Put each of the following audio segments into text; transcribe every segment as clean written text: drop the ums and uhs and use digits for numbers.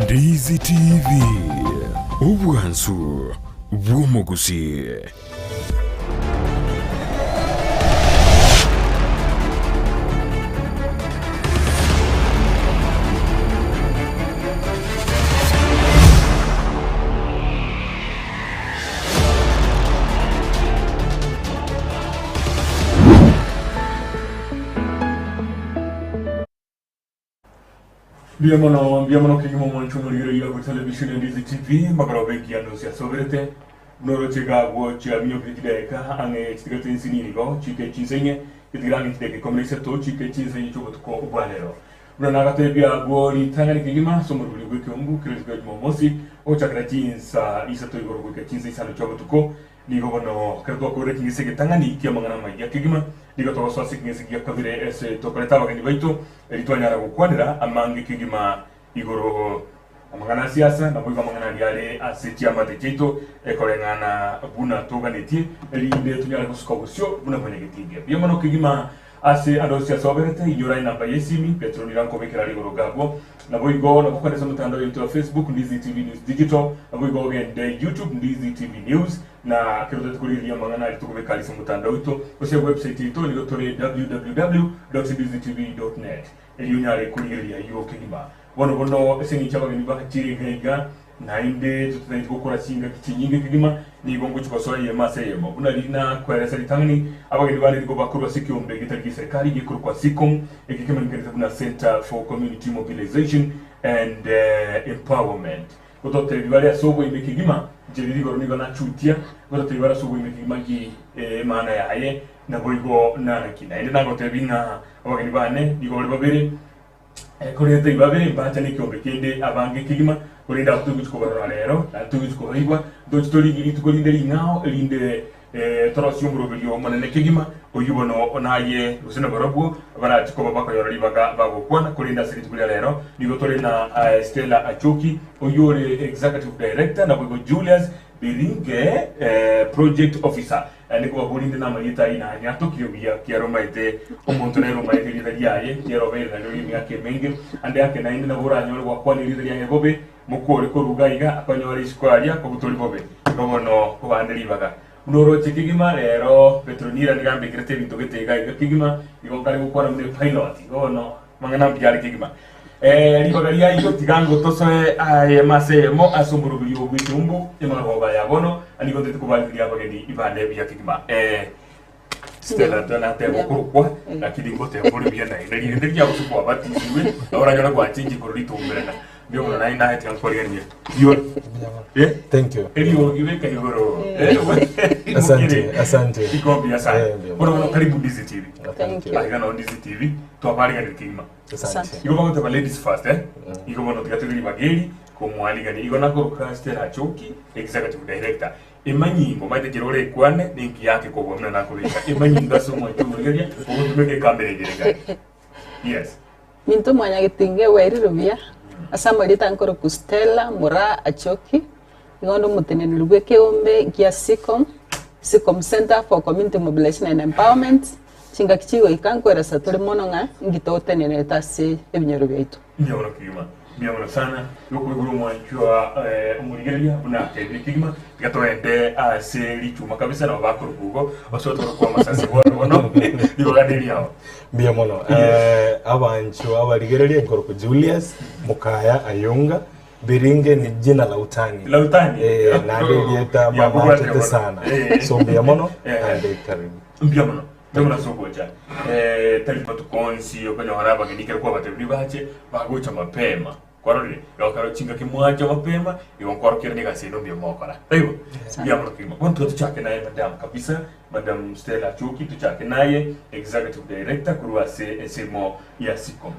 Ndizi TV, obwansu bw'omogusii. Mbuya mono, mbuya mono kegima omwancho omorigereria ogo television ya Ndizi TV, magoroba ekianda ase asoberete, buna oroche iga agwo chiaminyokire chidaeka ang'e chitigete nsinini igo, chike chinsa inye, getigere ang'e chidaeka ikomi na isato, chike chinsa inye chi'obotuko bwa rero. Buna nagatebia agwo ritang'ani kegima ase omorweri bw'ekeumbu kera rituko ria Jumamosi, ogochakera chinsa isato igoro goika chinsa isano chi'obotuko, Nigo bono ekero twakorire ekeng'ese egetang'ani ki'amang'ana amayia kegima, nigo togosoa ase ekeng'ese gia kabere ase tokoreta abageni baito, erio twanyara gokwanera amange kegima igoro amang'ana a siasa, naboigo amang'ana aria are ase chiamate chiaito, ekoreng'ana buna toganetie, erinde tonyare gosuka bosio buna mwanyagetinge. Mbuya mono kegima Ase ande onsi ase oberete, inyora enamba y'esimi, Petero nigo ankobekera are igoro gabwo. Naboigo nabo kogenda ase omotandao yaito ya Facebook, Ndizi TV News Digital, naboigo ogende YouTube, Ndizi TV News, na ekero otagete korigereria amang'ana aria tokobeka aria ase omotandao oito, gose ewebsite yaito nigo tore www.ndizitv.net, erio onyare korigereria ayio kegima. Bono bono ase eng'encho abageni bachire iga iga, naende totagete gokora chingaki chinyinge kegima, nigo ngochia gosoa eyemo ase eyemo. Buna riria nakoeresa ritang'ani, abageni bane nigo bakorwa ase ekeombe getari gi'eserekari gekorokwa SEACOM, eke kemanyekanete buna Centre for Community Mobilization and Empowerment. Gototebia bare ase oboime kegima, inche riria igoro nigo nachutia, gototebia bare ase oboime kegima nki emaana yaye, naboigo nanaki. Naende nagotebia ng'a abageni bane nigo bare babere, Korende taibabe mbacha nekeombe kende abange kegima, korende abwo togochia kobarora rero, naende togochia kobaigwa, ntoche torigie rituko rinde ring'ao, erinde torosie omoroberio omonene kegima, oyio bono naye gose nabarabwo barache koba bakonyora ribaga bagokwana. Korende ase rituko ria rero nigo tore na Stella Achoki, oyio ore Executive Director, naboigo Julius Biringe, Project Officer. Naende kobaborinde namarieta ayio nanyatokire buya, kiagera omaete omonto nere omaete erieta riaye, kiagera obeire nario emiaka emenge. Ande ake naende nabo oranyore gwakwana erieta riaye bobe, mokore korwa iga iga, akonyore isiko aria kobutori bobe. Igo bono kobande ribaga. Buna oroche kegima, rero Petronila nigo ambekerete ebinto gete iga iga kegima, igo nkare gokwana buna epilot. Igo bono Amang'ana mbuya are kegima. Eh, ribaga riaito tiga ngotosoe ayemo ase eyemo ase omoroberi oo bw'ekeumbu emarogoba ya bono, na nigo ntete kobarigeria abageni bane buya kegima. Eh, Stella nateba okorokwa, lakini ngoteba ore buya naende riende riria gose kwabatisirwe, nabo oranyore gwachenchire korwa ritomberana. Mbuya mono naende naye tiga nkorigererie. Riori. Eh? Thank you. Eriogi beka igoro. Eh, Asante, asante. Iko mbuya sana. Eh, mbuya Bono bono karibu Ndizi TV. Thank you. Aiga nao Ndizi TV twabariganire kegima. Asante. Igo bagoteba ladies first eh. Igo bono tiga toire ribaga eri komwarigania. Igo nakoroka Stella Achoki, Executive Director. Emanyingo omanyete kero orekwane ninki yake kobua buna nakobeka emanyingo ase omwancho omorigereria ogotumeka ekamera eye ere gari. Yes. Minto mwanyagetinga ewerire buya, ase amarieta nkorokwa Stella Moraa Achoki, igo onde omoteneneri bw'ekeombe gia SEACOM, SEACOM Centre for Community Mobilization and Empowerment, chingaki chigoika nkoeresa tore mono ng'a inki totenenerete ase ebinyoro biaito. Mbuya mono kegima, mbuya mono sana yokoigora omwanchwa eh, omorigereria buna atebire kegima tiga togende ase richuma kabisa nabo bakorokwa igo osoe torokwa amasasi bono bono ribaga neriao. Mbuya mono. Eh, abanchwa abarigereria nkorokwa Julius Mukaya Ayunga Biringe ni jina la utani. La utani? Eh, naende erieta Ya, mama kubwate achete bono. sana. Eh. So mbuya mono Eh. naende karibu. Mbuya mono. Mbuya mono ase ogocha. Eh, tari matuko onsi okonyora abageni ekero kwabatebirie bache, bagocha mapema. Kwarorire? Igo ekero chingaki mwacha mapema, igo nkworokia ere negasi yaino mbuya mogokora. Taibo? Mbuya mono kegima. Bono tiga tochake naye madam kabisa, Madam Stella Achoki, tochake naye, Executive Director korwa ase ensemo ya SEACOM.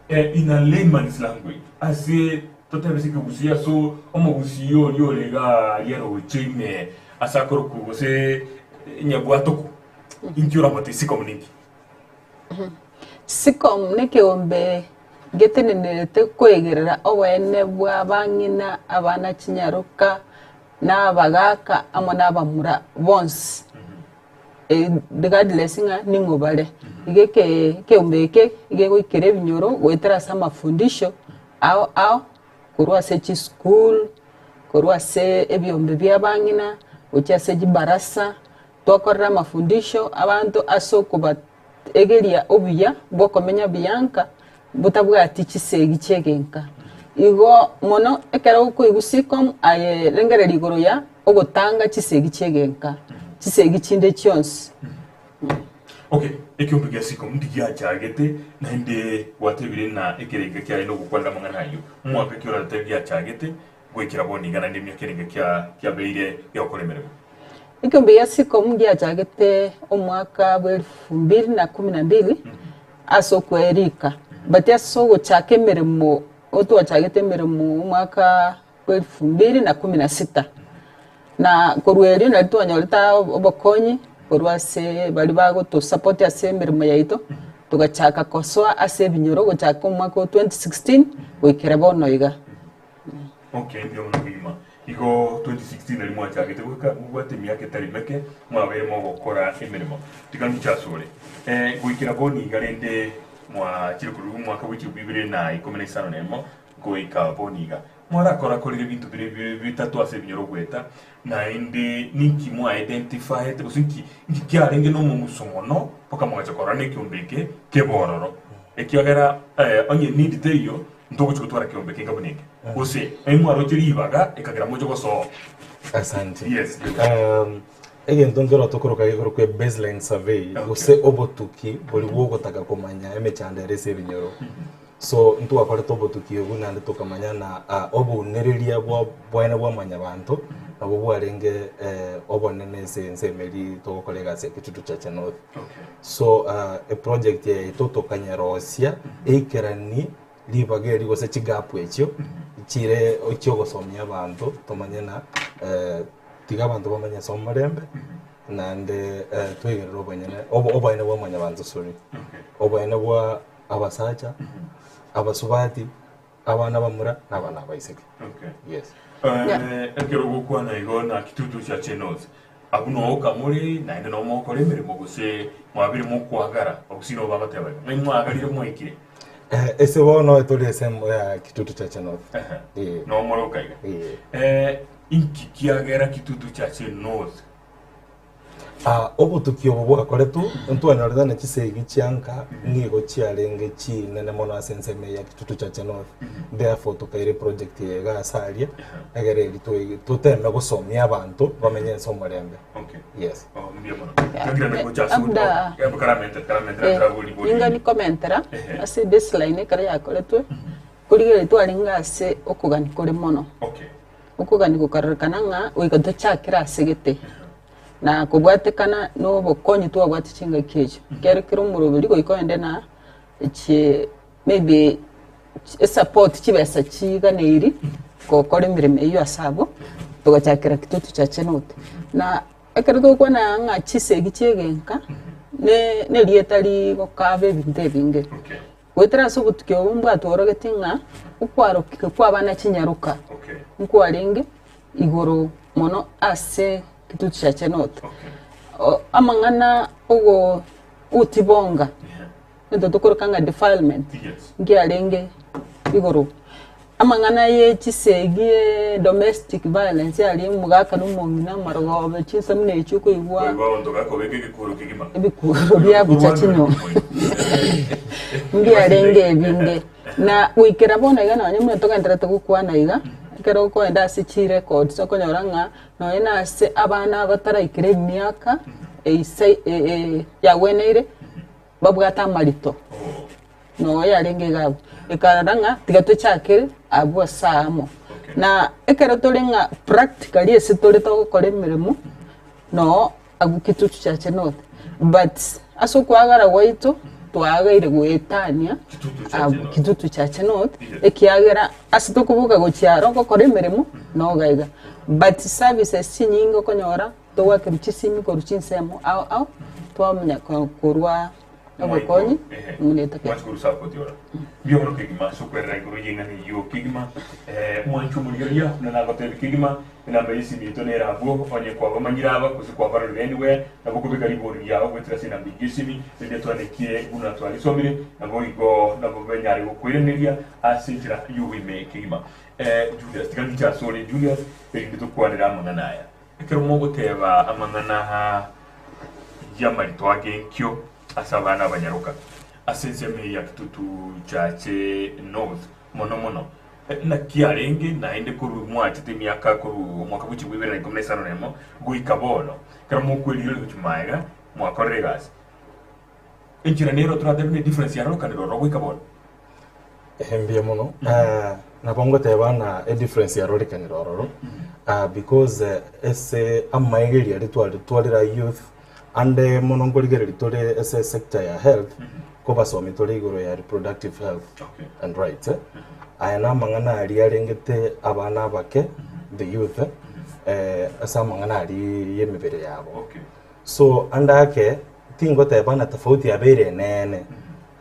In a layman's language, ase totebe ase ekegusii ase omogusii oria ore iga aria roche ime ase akorokwa gose nyabwatoku, inki oramote SEACOM ninki? SEACOM nekeombe getenenerete koegerera oboene bwa abang'ina, abana chinyaroka, na abagaka amo na abamura bonsi. Regardless ng'a ning'o bare. Iga eke ekeombe eke iga egoikera ebinyoro goetera ase amafundisho ao ao. Korwa ase chisukuru, korwa ase ebiombe bia abang'ina, gochia ase chibarasa, twakorera amafundisho abanto ase okobaegeria obuya bwa okomenya buya nka, botabwati chisegi chi'egenka. Igo mono ekero okoigwa sikomu aye rengereria igoro ya ogotanga chisegi chi'egenka, chisegi chinde chionsi. Okay, ekeombe gia Sikomu ndigiachagete, naende gwatebire ng'a ekerengo kiaye nogokwanera amang'ana ayio. Omwaka ki oratebi giachagete goikera bono iga naende emiaka erenge kia kiabeire gegokora emeremo? Ekeombe gia Sikomu giachagete omwaka bwa elfu mbili na kumi na mbili ase okwerika, but ase ogochaka emeremo otwachagete emeremo omwaka bwa elfu mbili na kumi na sita. Na korwa erio nario twanyorete obokonyi korwa ase baria bagotosupport ase emeremo yaito, togachaka kosoa ase ebinyoro gochaka omwaka o 2016 goikera bono iga. Okay, mbuya mono kegima. Igo 2016 nario mwachagete goika mobwate emiaka etari meke mwabeire mogokora emeremo. Tiga ngiche asore. Eh, goikera bono iga rende mwachire korwa omwaka bwe chilifu ibere na ikomi na isano na emo goika bono iga. Mwarakora-korire ebinto biria bi- bitato ase ebinyoro goeta, naende ninki mwa-identifiete, gose nki nki kiarenge nomong'uso mono mpaka mogacha korora nekiombe eke kebe ororo? Ekiagera onye need teiyo, ntogochia gotwara kiombe kenga buna eke. Gose mwaroche ribaga ekagera moche gosoa. Asante. Yes. Egento nkero tokoroka gekorokwa ebaseline survey Okay. gose obotuki boria bwogotaka komanya emechando ere ase ebinyoro. So ntwakorete obotuki obwo naende tokamanya na obounereria bwa bwaene bwa mwanyabanto nabwo bwarenge obonene ase ensemo eria togokora egasi ya Kitutu Chache North. Okay. So eproject yaito tokanyerosia eikeranie ribaga erio gose chigapu echio chire chiogosomia abanto tomanye na tiga abanto bamanye ase omorembe naende twegerere obonyene oboene bwa mwanyabanto sorry Okay. oboene bwa abasacha, abasubati, abana abamura, na abana abaiseke. Okay. Yes. Eh, ekero ogokwana igo na kitutu chia chenos abwo noo okamore naende noo mokora emeremo gose mwabire mokwagara gose noo bagoteba igo ng'ai mwagarire mwaikire Eh, ase bono tore ase ya Kitutu Chache North. Ehe. Eh. Noo more okaiga Eh. Eh, inki kiagera Kitutu Chache North Obotuki obo bwakoretwe, ntwanyorete ne chisegi chia nka nigo chiarenge chinene mono ase ensemo eye ya Kitutu Chache North. Therefore tokaira eproject eye iga ase aria, egere eri toi- toteme gosomia abanto bamenye ense omorembe. Okay. Yes. Oh, mbuya mono. Tokirane gocha ase Labda- oh, karamente karamente Eh, karabori bori. ninga nikomentera Ehe. ase baseline ekero yakoretwe korigereria twarenge ase okogania kore mono. Okay. Okogania gokarorekana ng'a goika tochakere ase gete, na kobwatekana na obokonyi twabwate chingaki echio. Ekero kere omoroberi goika ogende na chi maybe esupport chibesa chiganeiri gokora emeremo eywo ase abwo, togachakera kitutu chache note. Na ekero togokwana ng'a chisegi chia egenka, ne na erieta rigokaba ebinto ebinge. Okay. Goetera ase obotuki obo mbwatworogetie ng'a okwarokigwa kw'abana chinyaroka Okay. nkwarenge igoro mono ase Kitutu Chache North. Okay. O- Amang'ana ogo ogotibonga Yeah. egento tokoroka ng'a defilement Yes. nkiarenge igoro. Amang'ana ye chisegi eh, domestic violence aria omogaka na omong'ina amarogobe chinsa buna echio okoigwa Koigwa abanto gakobeka egekuro kegima. ebikuro biabucha chinyomba mbiarenge ebinge na goikera bono iga nonye buna togendererete gokwana iga ekero okoenda ase chirecords okonyora ng'a nonye na ase abana bataraikera emiaka eisa yagweneire babwate amarito. Noyo yarenge iga abwo, ekarora ng'a tiga tochakere abwo ase aamo. Na ekero tore ng'a practically ase tore togokora emeremo, noo abwo Kitutu Chache North, but ase okoagara gwaito, twagaire goetania Kitutu Chache abwo North. Kitutu Chache North, ekiagera ase tokoboka gochia aro gokora emeremo, noga iga. But services chinyinge okonyora, togoakerwa chisimi korwa chinsemo ao ao, twamanya korwa. Obokonyi buna etagete. Mwanchi korwa support ora. Mbuya mono kegima ase okwerera igoro y'eng'ana eyio kegima. Mwanchi omorigereria buna nagotebia kegima enamba y'esimi yaito nere abwo onye kwabamanyire aba gose kwabarorire anywhere nabo okobeka ribori riao goetera ase enamba eyio y'esimi erinde twanekie buna twarisomire naboigo nabo benyare gokoiraneria ase enchera y'oboime kegima. Julius tiga ngiche asore Julius erinde tokwanere amang'ana aya. Ekero mogoteba amang'ana aa y'amarito agenkio ase abana abanyaroka ase ensemo eye ya Kitutu Chache North mono mono, naki arenge naende korwa mwachete emiaka korwa omwaka bwe chilifu ibere na ikomi na isano na emo goika bono, ekero mokwerigereria gochia magega mwakorire egasi, enchera nero toratebe ne difference yarorekanire ororo goika bono? Ehe mbuya mono nabo ngoteba ng'a edifference yarorekanire ororo because ase amaegerio aria tware twarire youth ande mono nkorigereria tore ase esector ya health nkobasomi tore igoro ya reproductive health and rights aya na amang'ana aria arengete abana abake the youth ase amang'ana aria ya emebere yabo. So ande ake tingoteba ng'a tofauti yabeire eneene,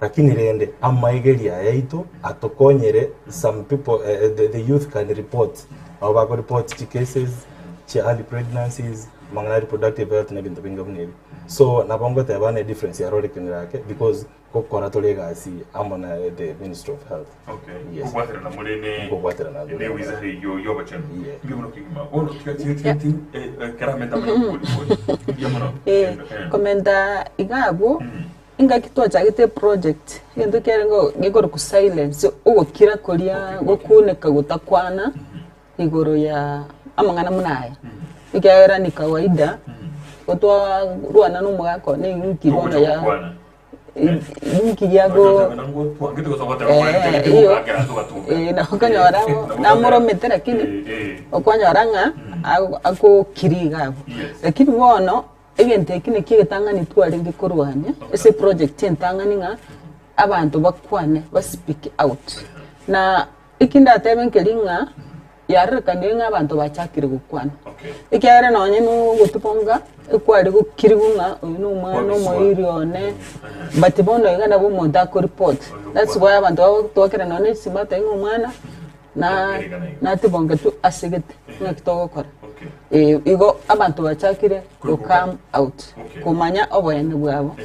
lakini rende amaigerio aya aito atokonyere some people the, the youth can report nabo bako report chi cases chia early pregnancies amang'ana ya reproductive health na ebinto binge buna ebi. So nabo ngoteba ng'a edifference yarorekanire ake because gokora tore egasi amo na the ministry of health. Okay. Yes. Kobwaterana more ne Nkobwaterana tore. ne wizara eyio y'obochenu. Yeah. Mbuya mono kegima. Bono tiga tiga tiga ti eh, eh, kera ameta amanya kobori bori. Mbuya mono. Eh, Eh. komenta iga abwo, engaki twachagete eproject, egento kiarenge gekorokwa silence, ogokira koria gokuneka gotakwana igoro ya amang'ana buna aya, ekiagera ni kawaida, gotwarwana na omogaka one inki bono ya. Gokwana. Inki giago okonyora namoromete lakini okonyora ng'a agokira iga abwo. Lakini bono egento eki nakio egetang'ani twarenge korwania ase eproject entang'ani ng'a abanto bakwane ba speak out. Na eki ndatebe nkeri ng'a yarorekanire ng'a abanto bachakire gokwana, ekiagera nonye na ogotubonga ekware gokirigwa ng'a oyo na omwana omoiri one, but bono iga nabo omonto akoripot, that's why abanto bagotwakera nonye na esimo bateba ng'a omwana na natibongetwe asegete ng'aki togokora. Igo abanto bachakire go come out komanya oboene bwabo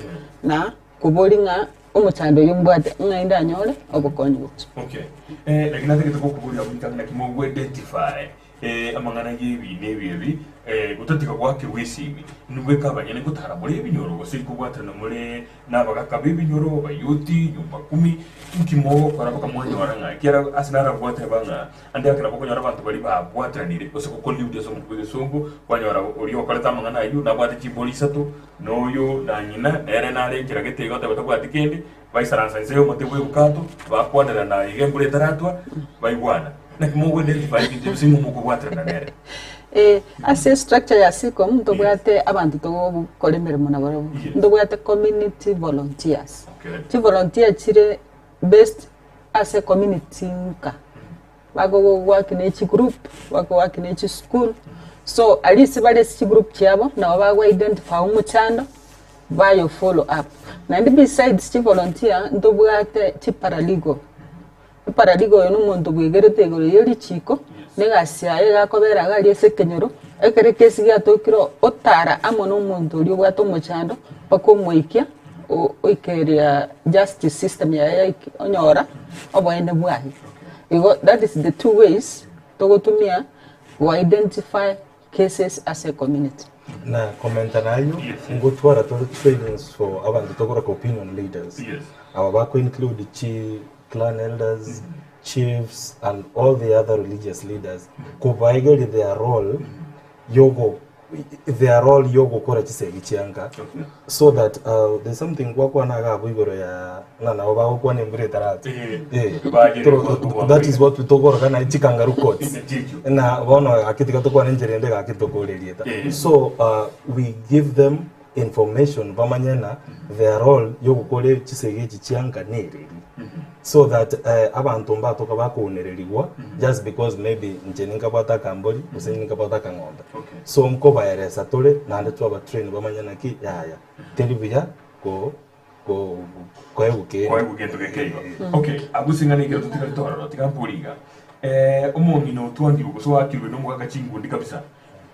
na Koboria ng'a omochando oyio mbwate ng'ai ndanyore obokonyi gochia. Okay. Eh, lakini natagete gokoboria abwo ritang'ani naki mogo identify eh, amang'ana y'ebi na ebi ebi eh, gotatiga goakerwa esimi nibweka abanyene ngotara more ebinyoro gose nkobwaterana more nabagaka b'ebinyoro bayuti nyumba kumi nki mogokora mpaka mwanyora ng'a ekiagera ase narabwateba ng'a Ande ekero bokonyora abanto baria babwateranire, gose gokoliudia ase omotwe bw'egesongo, kwanyora oria okorete amang'ana ayio nabwate chimbori isato, na oyo na ng'ina nere nare enchera gete igo oteba tabwati kende, baisaransa inse y'omote bw'ebukato, bakwanerana iga embura etaratwa, baigwana. Naki mogo-identify ebinto ebio ase ng'o mokobwaterana nere? Eh, ase estructure ya Sicom ntobwate abanto togokora emeremo nabarabwo. Yes. Ntobwate community volunteers. Okay. Chivolunteer chire based ase community nka, bagogoaki ne chigroup, bagoaki ne chisukuru, so aria ase bare ase chigroup chiabo nabo bago identify omochando bayo follow up. Naende besides chivolunteer ntobwate chiparalegal, eparalegal oyo na omonto bwegerete igoro ya richiko, na egasi yaye iga akobera iga aria ase ekenyoro, ekero ekesi giatokire otara amo na omonto oria obwate omochando mpaka omoikia. Oikeria justice system yaye yaiki onyora oboene bwaye. Igo that is the two ways togotumia go identify cases ase ecommunity. Na komenta na ayio, Yes. ngotwara tore trainings for abanto tokoroka opinion leaders. Yes. Aba bako include chi clan elders, chiefs and all the other religious leaders kobaegeria their role yogo their role yogokora chisegi chianga so that uh, there's something gwakwana iga abwo igoro ya ng'a nabo bagokwana embura etarati Eh, Eh, bagere toro- that is what tokoroka na chikangaroo courts Chicho. na bono gaki tiga tokwane enchera ende gaki tokore erieta Eh. so uh, we give them information bamanye na their role yogokora chisegi echi chianga nereri so that eh, abanto mbatoka bakounererigwa just because maybe inche ninkabwate akambori gose ninkabwate akang'ombe Okay. so nkobaeresa tore naende twaba train bamanye naki yaya teri buya ko. Koegwa kende. Koegwa gento geke igo. Okay, abwo ase eng'ana ekero totigarete ororo, tiga mpore iga. Omong'ina otwangirwe gose oakirwe na omogaka chingundi kabisa,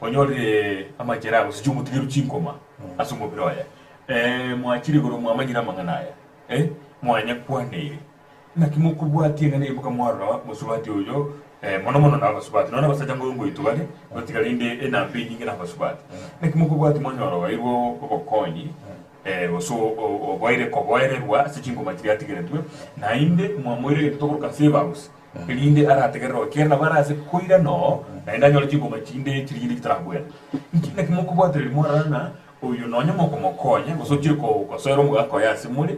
onyorire amachera gose chiomotigeru chinkoma ase omobere oye. Mwachire igoro mwamanyire amang'ana aya, eh, mwanyakwaneire. Naki mokobwatia eng'ana eye mpaka mwarora mosubati oyo, mono mono nabasubati, nonya nabasacha ngo ngoitwa bare, gotiga rende enamba enyinge nabasubati. Naki mokobwatia mwanyora oeirwe obokonyi, gose oboeire koboererwa ase chingoma chiria atigeretwe, naende mwamoire egento tokoroka safe house, erinde arategerere oo, ekiagera nabo arase koirana oo, naende anyore chingoma chinde chiria chinde chitarabwena. Nki naki mokobwatereria mwarora ng'a oyo nonya mokomokonya, gose ochire kosoera omogaka oye ase more,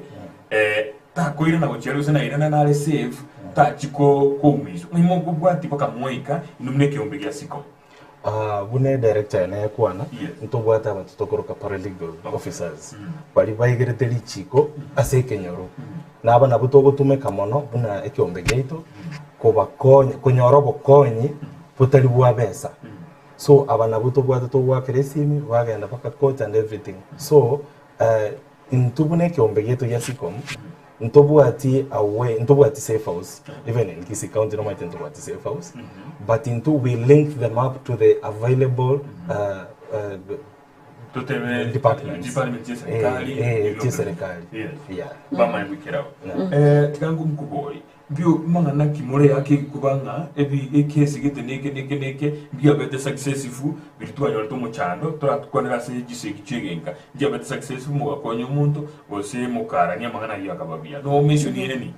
takoirana gochia aria gose nairana nare safe, tachia koumiswa. Ng'ai mokobwatia mpaka mwaika inwe buna ekeombe gia siko? Buna edirector ene ekwana, Yes. ntobwate abanto tokoroka paralegal officers, baria baigerete richiko ase ekenyoro. Na aba nabwo togotumeka mono buna ekeombe giaito, kobakonya konyora obokonyi botari bwa besa. So aba nabwo tobwate togoakera esimi, bagenda mpaka court and everything. So Intwe buna ekeombe giaito gia Sicom, ntobwati a way, ntobwati safe house, even in Kisii County nomanyete ntobwati safe house, but intwe we link them up to the available Totebe departments. department chia serikali, Eh, eh, chia serikali. Yes. Yeah. Bamanye goikera abo. Tiga ngomokobori, Mbio mang'ana ki more ake kuba ng'a ebi ekesi gete neke neke neke mbiabete successful biria twanyorete omochando torakwanere ase chisegi chi'egenka nchiabete successful mogakonya omonto gose mokarania amang'ana ayio akaba buya no mention any.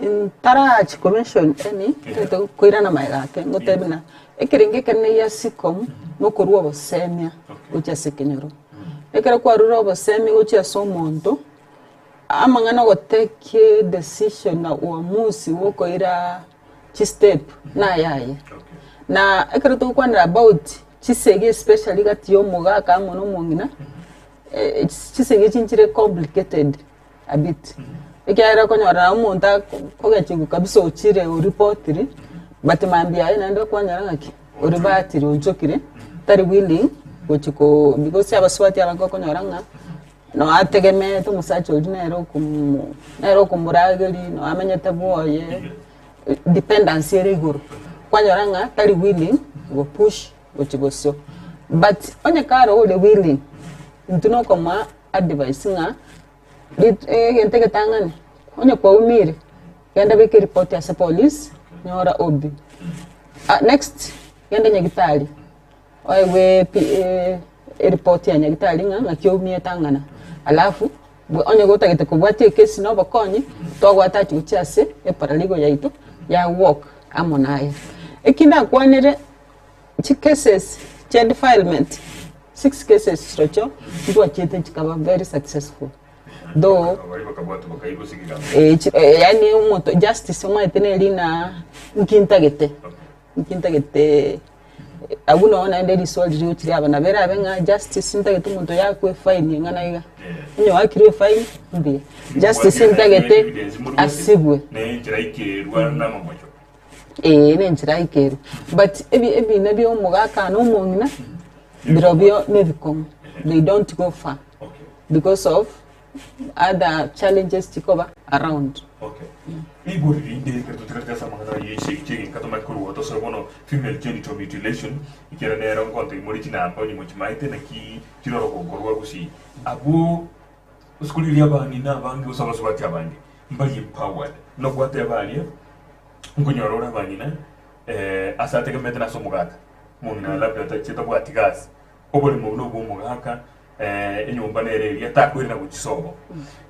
Ntarachi ko mention any ntagete koirana magega ake ngotebi buna ekerengo ekenene gia SICOM nokorwa obosemia gochia ase ekenyoro. Ekero kwarure obosemia gochia ase omonto. Amang'ana ogotake decision na uamuzi bwokoira chistep nayaye. Na ekero togokwanera about chisegi especially gati ya omogaka amo na omong'ina, chisegi echi nchire complicated a bit, ekiagera okonyora omonto akogechigwa kabisa ochire oripotiri, but mambia yaye naende okwanyora ng'aki oribatire onchokire, tari willing gochi ko because abasubati abange okonyora ng'a. Nonya ategemeete omosacha oria nere okomo nere okomorageria, nonya amenyete bwoye, dependency ere igoro, kwanyora ng'a tari willing go push gochia bosio. But onye kare ore willing, intwe nokomoa advice ng'a rit egento egetang'ani, onye kwaumire, genda beka eripoti ase police, nyora OB. Next, genda nyagitari. Oegwe pi eripoti ya nyagitari ng'a ng'aki oumiete ang'ana, alafu bwe onye gotagete kobwatia ekesi na obokonyi, twagwatachi gochia ase eparaligo yaito ya walk amo naye. Eki ndakwanere chicases chia defilement, six cases chirochio ntwachiete chikaba very successful though Baria bakabwatwa bakairwa ase ekegambo. chi yaani omonto justice omanyete neri ng'a nki ntagete, nki ntagete. Abwo noo naende riswali rigochi riaba nabo erabe ng'a justice ntagete omonto oyo akwe efine eng'ana iga, onye oakirwe efine mbuya, justice ntagete asibwe. Nenchera aikerwa namamocho. Eeh nenchera aikerwe, but ebi ebina bia omogaka na omong'ina, birobio na ebikong'u, they don't go far Okay. because of other challenges chikoba around. Okay. Rigori rinde ekero totigarete ase amang'ana ayio esegi chi'egenka tomanye korwa tosoe bono female genital mutilation ekiagera nero ngonto imore chinamba onye mochimaete naki chiroro gokorwa gusii. Abwo ase korigereria abang'ina abange gose abasubati abange mbari empowered. Buna gwateba aria nkonyora ore abang'ina ase ategemeete nase omogaka omong'ina labda tachiete tabwati gasi oboremo obwo nobwa omogaka Enyomba nere eria takoirana gochia sobo.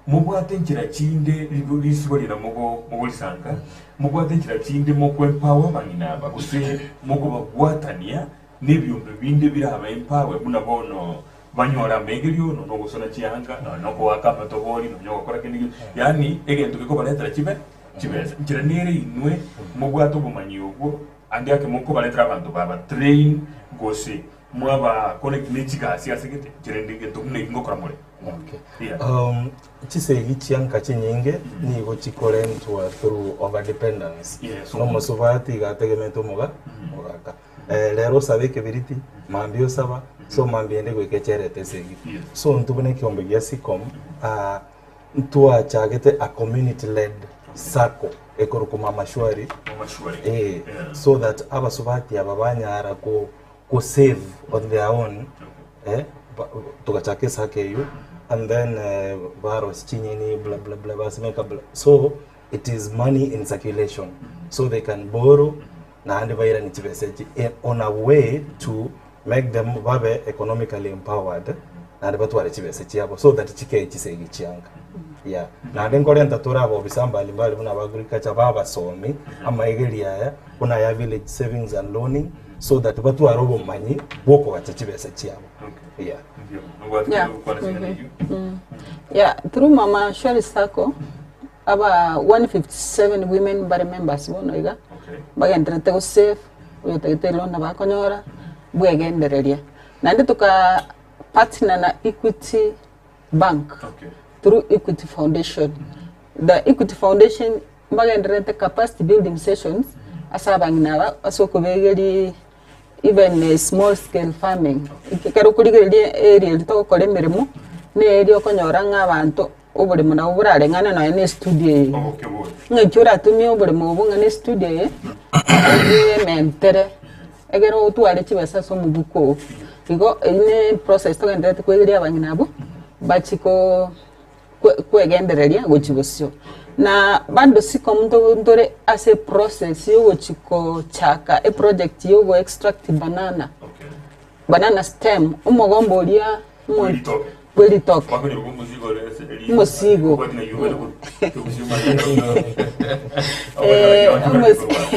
Mobwate enchera chinde risibo riria mogorisanka, mobwate enchera chinde mokoempower abang'ina aba gose mokobabwatania nebiombe binde birabe empower buna bono banyore amegerio nonya ogosona chianga nonya okoaka amatobori nonya ogokora kende gionsi yaani egento gekobaretera chibe chibesa. Enchera nere inwe mobwate obomanyi obwo ande ake mokobaretera abanto baba train gose Mwaba connect ne chigasi ase gete cherende egento buna eki ngokora more. Okay. Yeah. Chisegi chianka chinyinge nigo chikorentwa through over dependence. Yes. Nomosubati iga ategemeete omoga omogaka. Rero osabe ekebiriti, mambia osaba, so mambia ende goika echerete esegi. Yes. So intwe buna ekeombe gia SICOM, ah, Ntwachagete a community led sacco ekorokwa Mama Shwari Mama Shwari. eh, Yeah. so that abasubati aba banyara ko ko save on their own eh, ba- togachaka esacco eywo and then eh, barosia chinyeni bla bla bla basimeka bla so it is money in circulation so they can borrow naende bairanie chibesa echi eh, on a way to make them babe economically empowered naende batware chibesa chiabo so that chikee chisegi chianga yeah naende nkorenta tore abobisa mbali mbali buna aba agriculture babasomi amaegeri aya buna aya village savings and loaning so that batware obomanyi bwokogacha chibesa chiabo Okay. yeah Ndio. Nobwate Yeah. gokwana ching'ana eyio. Yeah, through Mama Shwari Sacco, aba 157 women bare members bono iga Okay. bagenderete go save oyotagete elona bakonyora bwegendereria naende toka partner na Equity Bank Okay. through Equity Foundation. The Equity Foundation mbagendererete capacity building sessions ase abang'ina aba ase okobegeri even eh, small scale farming. Ekero okorigereria area eria togokora emeremo, na area okonyora ng'a abanto oboremo nabo borareng'ane nonya na estudio eye. Oboke bore. Ng'aki oratumie oboremo obo ng'a na estudio eye, oyementere, ekero otware chibesa ase omobuko oo. Igo eywo ne process togendererete koegeria abang'ina abwo, bachie koo kwe- kwegendereria gochia bosio. Na bado siko nto ntore ase eprocess ya ogochia kochaka eproject ya ogo extract banana, Okay. banana stem, omogomba oria omo Bwe ritoke. bwe ritoke. Bakonyora omozigo ore ase eri- Omosigo. Obwati na yuo Eh,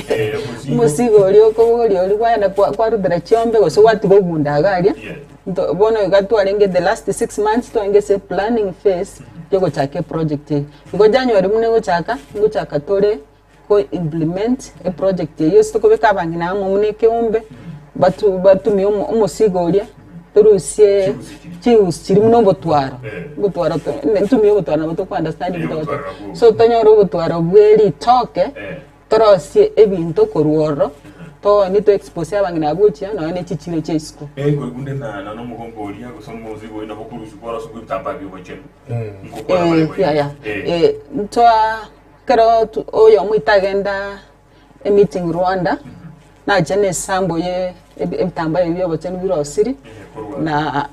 Eh, omosigo oria okobogoria oria kwaenda kwa- kwarutera chiombe gose gwatiga ogunda iga aria, Yeah. nto bono iga twarenge the last 6 months twarenge ase planning phase ya ogochaka eproject eye. Igo January buna egochaka, ngochaka tore ko implement eproject eywo ase tokobeka abang'ina amo buna ekeombe, batu batumie omo omosigo oria, torusie Chiusi chiria. chiusi chiria buna obotwaro, Eh. obotwaro to ntumie obotwaro nabo toko understand Eh, gento obotwaro goteba. nabwo. So tonyore obotwaro bwa eritoke, Eh. torosie ebinto korwa ororo, tooni to expose abang'ina abwo gochia nonya na echichiro chia isiko. Nkoigunde na na nomogombo oria gose omozigo oria nabo okorusia kwarosiwa ebitambaa bia obochenu. Nkokora Eh, bare boigo. yeah, yeah. Eh. Eh, ntwa kero tu- oyomo itagenda emeeting Rwanda, nacha na esambo ye ebi- ebitambaa ebi bia obochenu birosiri, Eh, korwa na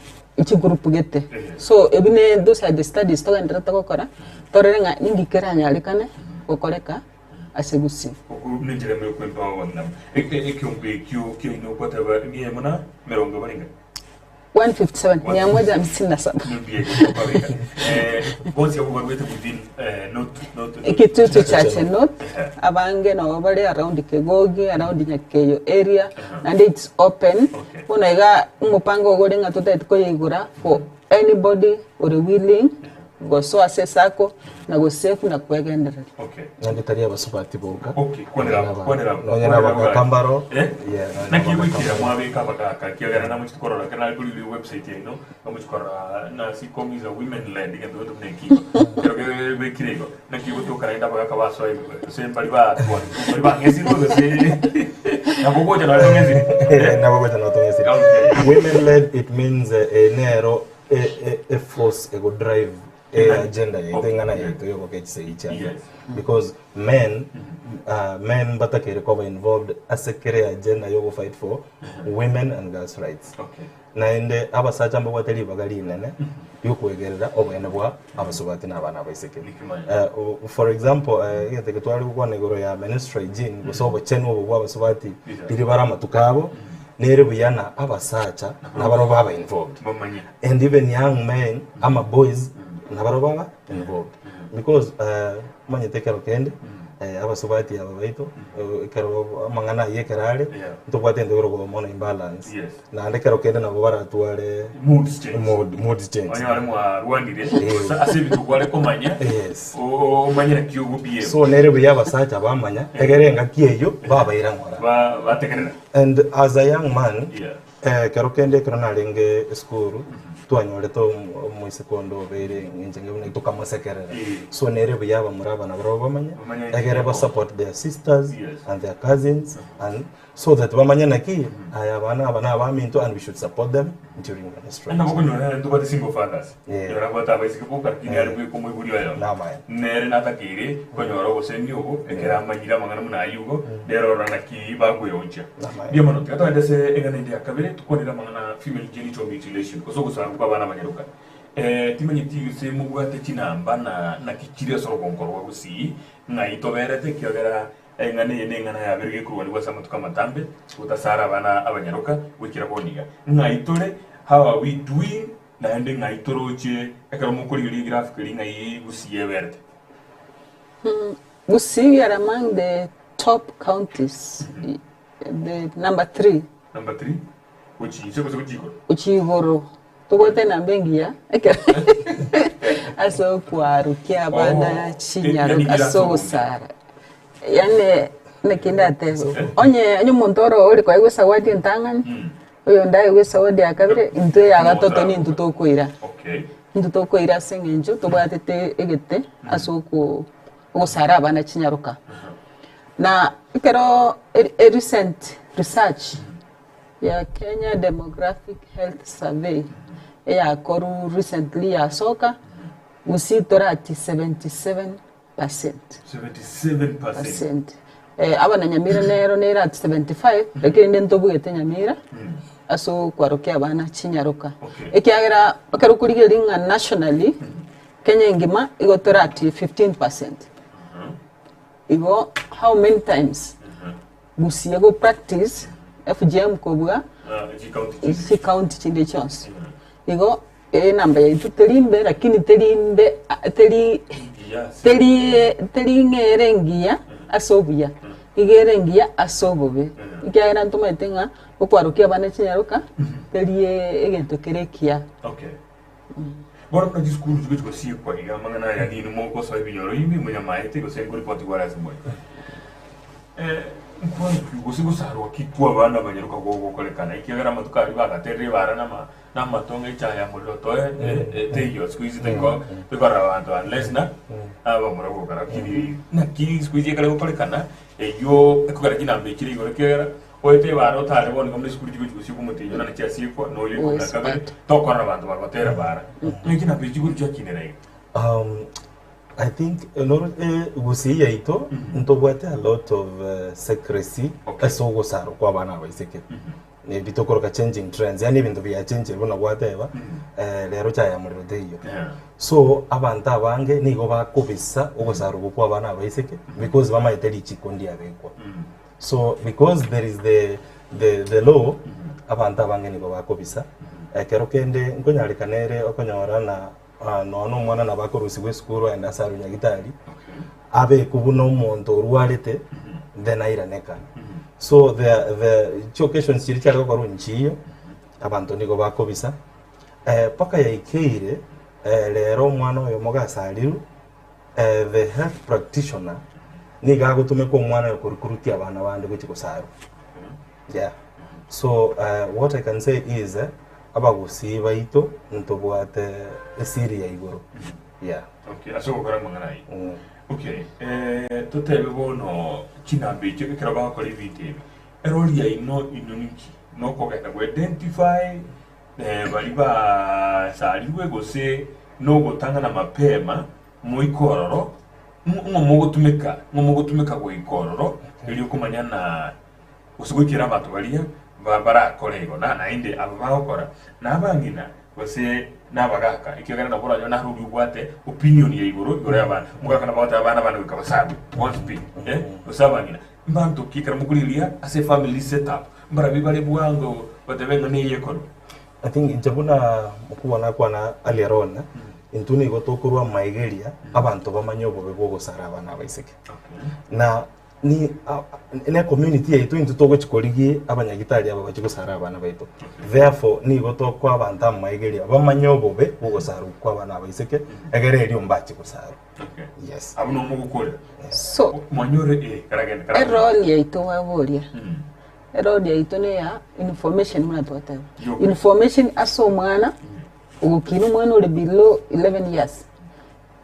chigroup gete. Eh. So ebi ne those are the studies togenderete gokora, torore ng'a ninki keranyarekane gokoreka ase gusii. Oku nenchera ime yokwempa abang'ina. Ekeombe ekio kiaino gwateba mia emo na emerongo ebere inga? 157, 157. Eh, bonsi abo barwete within eh, not not Ekitutu cha Chenot, Eh. abange nabo bare around Kegogi, around Nyakeyo area, naende it's open. Okay. Bono iga omopango ogo ore ng'a totagete koyeigora for anybody ore willing gosoa ase esacco na gosave na kwegendereria. Okay. Naende tari abasubati boka. Okay, kwanera kwanera. Nonya na abakambaro. Eh? Yeah, nonya Naki na gwikira abakambaro. mwabeka abagaka kiagera namochi korora kera nari kori website yaino namochi korora na Sicom is a women led gento gento buna ekio kero gebekire igo naki gotoka naende abagaka basoa gose mbari batwa mbari bang'esirwe gose nabo gocha nabo tong'esiri Eh, nabo gocha nabo tong'esiri. Okay. Women led it means eh, eh, nero eh, eh, a force ego drive eh, Ing'ana. agenda yaito Okay. ing'ana yaito yogoka echisegi chianga Yes. because men men batakere koba involved ase kere agenda yogo fight for women and girls rights Okay. naende abasacha mbabwate ribaga rinene riokwegerera obwene bwa abasubati na abana abaiseke Nikimanya. For example eh, egento eke tware gokwana igoro ya menstrual hygiene gose obochenu obo bwa abasubati Yeah. riri bare amatuko abo nere buya na abasacha nabaro baba involved Bamanye. and even young men ama boys nabaro baba involved because omanyete ekero kende eh, abasubati aba baito eh, ekero amang'ana aywo ekero are Yeah. ntobwate ente korokwa mono imbalance Yes. naende ekero kende nabo baratware Mood change. mood, mood change Onye bare mwarwanire Eh. ase ebinto kware komanya yes omanyire ki ogobie so nere buya abasacha bamanya egere engaki eywo babaira ng'ora ba bategerera and as a young man Yeah. eh, kero kende ekero narenge esukuru twanyorete omoiseke onde obeire ng'inche buna tokamosekerera Eh. so nere buya abamura abana barabwo bamanye Bamanye egere yeah. ba support their sisters Yes. and their cousins and So that bamanye naki aya abana aba na abaminto and we should support them during menstruation. Nabo okonyora ntobwate single fathers. Yeah. Nyora abwate abaiseke boka lakini are bweka omoibori oyomo. Namaene. Nere natakeire konyora obosemi obo ekero amanyire amang'ana buna ayio igo, nere orora naki bakoeonchia. Namaene. Mbuya mono, tiga togende ase eng'ana ende ya kabere tokwanere amang'ana female genital mutilation gose ogosarwa kwa abana abanyaroka. Timanyeti gose mobwate chinamba na naki chire ase orogongo rwa Gusii ng'ai toberete ekiagera Eng'ana eye neng'ana yabeire gekorwanigwa ase amatuko amatambe, gotasara abana abanyaroka goikera bono iga. Ng'ai tore? How are we doing? Naende ng'ai toroche ekero mokorigereria egraphic eria ng'ai Gusii eberete? Gusii we are among the top counties, the number three. Number three, gochia inse gose gochia igoro? Gochia igoro. Tobwate enamba engiya ekero ase okwarokia abana Oh, chinyaro yani ase ase ogosara. Yaani naki ndatebe, onye onye omonto oro ore koegwa esawadi entang'ani, oyonde aegwe esawadi ya kabere, intwe eya gatato nintwe tokoira. Okay. Intwe tokoira ase eng'encho tobwatete egete ase oko ogosara abana chinyaroka. Na ekero e recent research ya Kenya Demographic Health Survey eyakorwa recently yasoka, Gusii torati 77 percent. 77%. Percent. Eh, abana Nyamira nero nere at 75 lakini rende ntobwete Nyamira ase okwarokia abana chinyaroka. Okay. Ekiagera ekero okorigereria ng'a nationally Kenya engima igo torati 15 percent. Igo how many times Gusii ego practice FGM kobua chicounty chinde chionsi. Igo enamba yaito teri mbe lakini teri mbe teri teri teri ng'a ere engiya ase obuya, iga ere engiya ase obobe. Ekiagera ntomanyete ng'a okwarokia abana chinyaroka teri egento kere ekiya. Okay. Bono buna chisukuru chigochi gosiekwa iga amang'ana aya ninwe mogosoa ebinyoro ime monyamaete gose nkoripoti kware ase more. Eh, nkwanki gose gosarwa ki kwa abana abanyaroka gogokorekana ekiagera amatuko aria bagaterire ebara nama namatongo echaye ya morero toe eh, eh, teiyo siku hizi teko tekorora abanto unless na abamura boka lakini naki siku hizi ekare gokorekana eywo ekogera chinamba echire igoro ekiagera Oete ebaara otare bono iga buna esukuru chigochi gosiekwa omotienyi onane chiasiekwa, na oyo ikomi na kabere, tokorora abanto bagotera ebaara. Naki nabo chiguru chiakinera iga. I think noro gusii yaito ntobwate a lot of secrecy Okay. ase ogosarwa kwa abana abaiseke ebi tokoroka changing trends yaani ebinto biachenchire buna gwateba rero chaya morero teiyo Yeah. so abanto abange nigo bakobisa ogosarwa okwo kwa abana abaiseke because bamaete richiko ndiabekwa So because there is the the the law abanto abange nigo bakobisa ekero kende nkonyarekana ere okonyora na ah, nonya na omwana nabo akorusigwa esukuru aende ase arwe nyagitari abekwe buna omonto orwarete then airaneka so the the chi occasions chiria chiare gokorwa nchiyo abanto nigo bakobisa mpaka yaikeire rero omwana oyomo gasarirwe The health practitioner nigo agotumeka omwana oyo korukurutia abana bande gochia gosarwa. Yeah. So what I can say is abagusii baito ntobwate esiri ya igoro. Yeah. Okay, ase ogokora amang'ana ayio. Okay, totebe bono chinamba echio ekero bagokora ebinto ebi, erori yaino inwe ninki? Nokogenda go identify Baria basarirwe gose nogotang'ana mapema moike ororo, ng'o mogotumeka, ng'o mogotumeka goika ororo, erio komanya na gose goikera abanto baria barakore igo, na naende aba bagokora nabang'ina gose nabagaka, ekiagera nabo oranyore naro oria obwate opinion ya igoro igoro y'abana. Omogaka nabo agoteba abana bane goika basarwe bonsi pi, gose abang'ina. Mbanto ki ekero mokorigereria ase efamily setup, Mbarabwo bare bwango batebe ng'a neye ekorwa. I think inche buna mokubwa nakwana earlier on, intwe nigo tokorwa amaigeria abanto bamanye obobe bwa ogosara abana abaiseke. Na ni ne community yaito intwe togochi korigia abanyagitari aba bachi gosara abana baito. Therefore nigo tokoa abanto amaigeria bamanye obobe bwa ogosarwa kwa abana abaiseke egere erio mbache gosarwa. Okay. Yes. Abwo nomogokorera. So Mwanyore eh karagende karagende. erole yaito waboria erole yaito neya information buna twateba Yoka. information ase omwana ogokina omwana ore below 11 years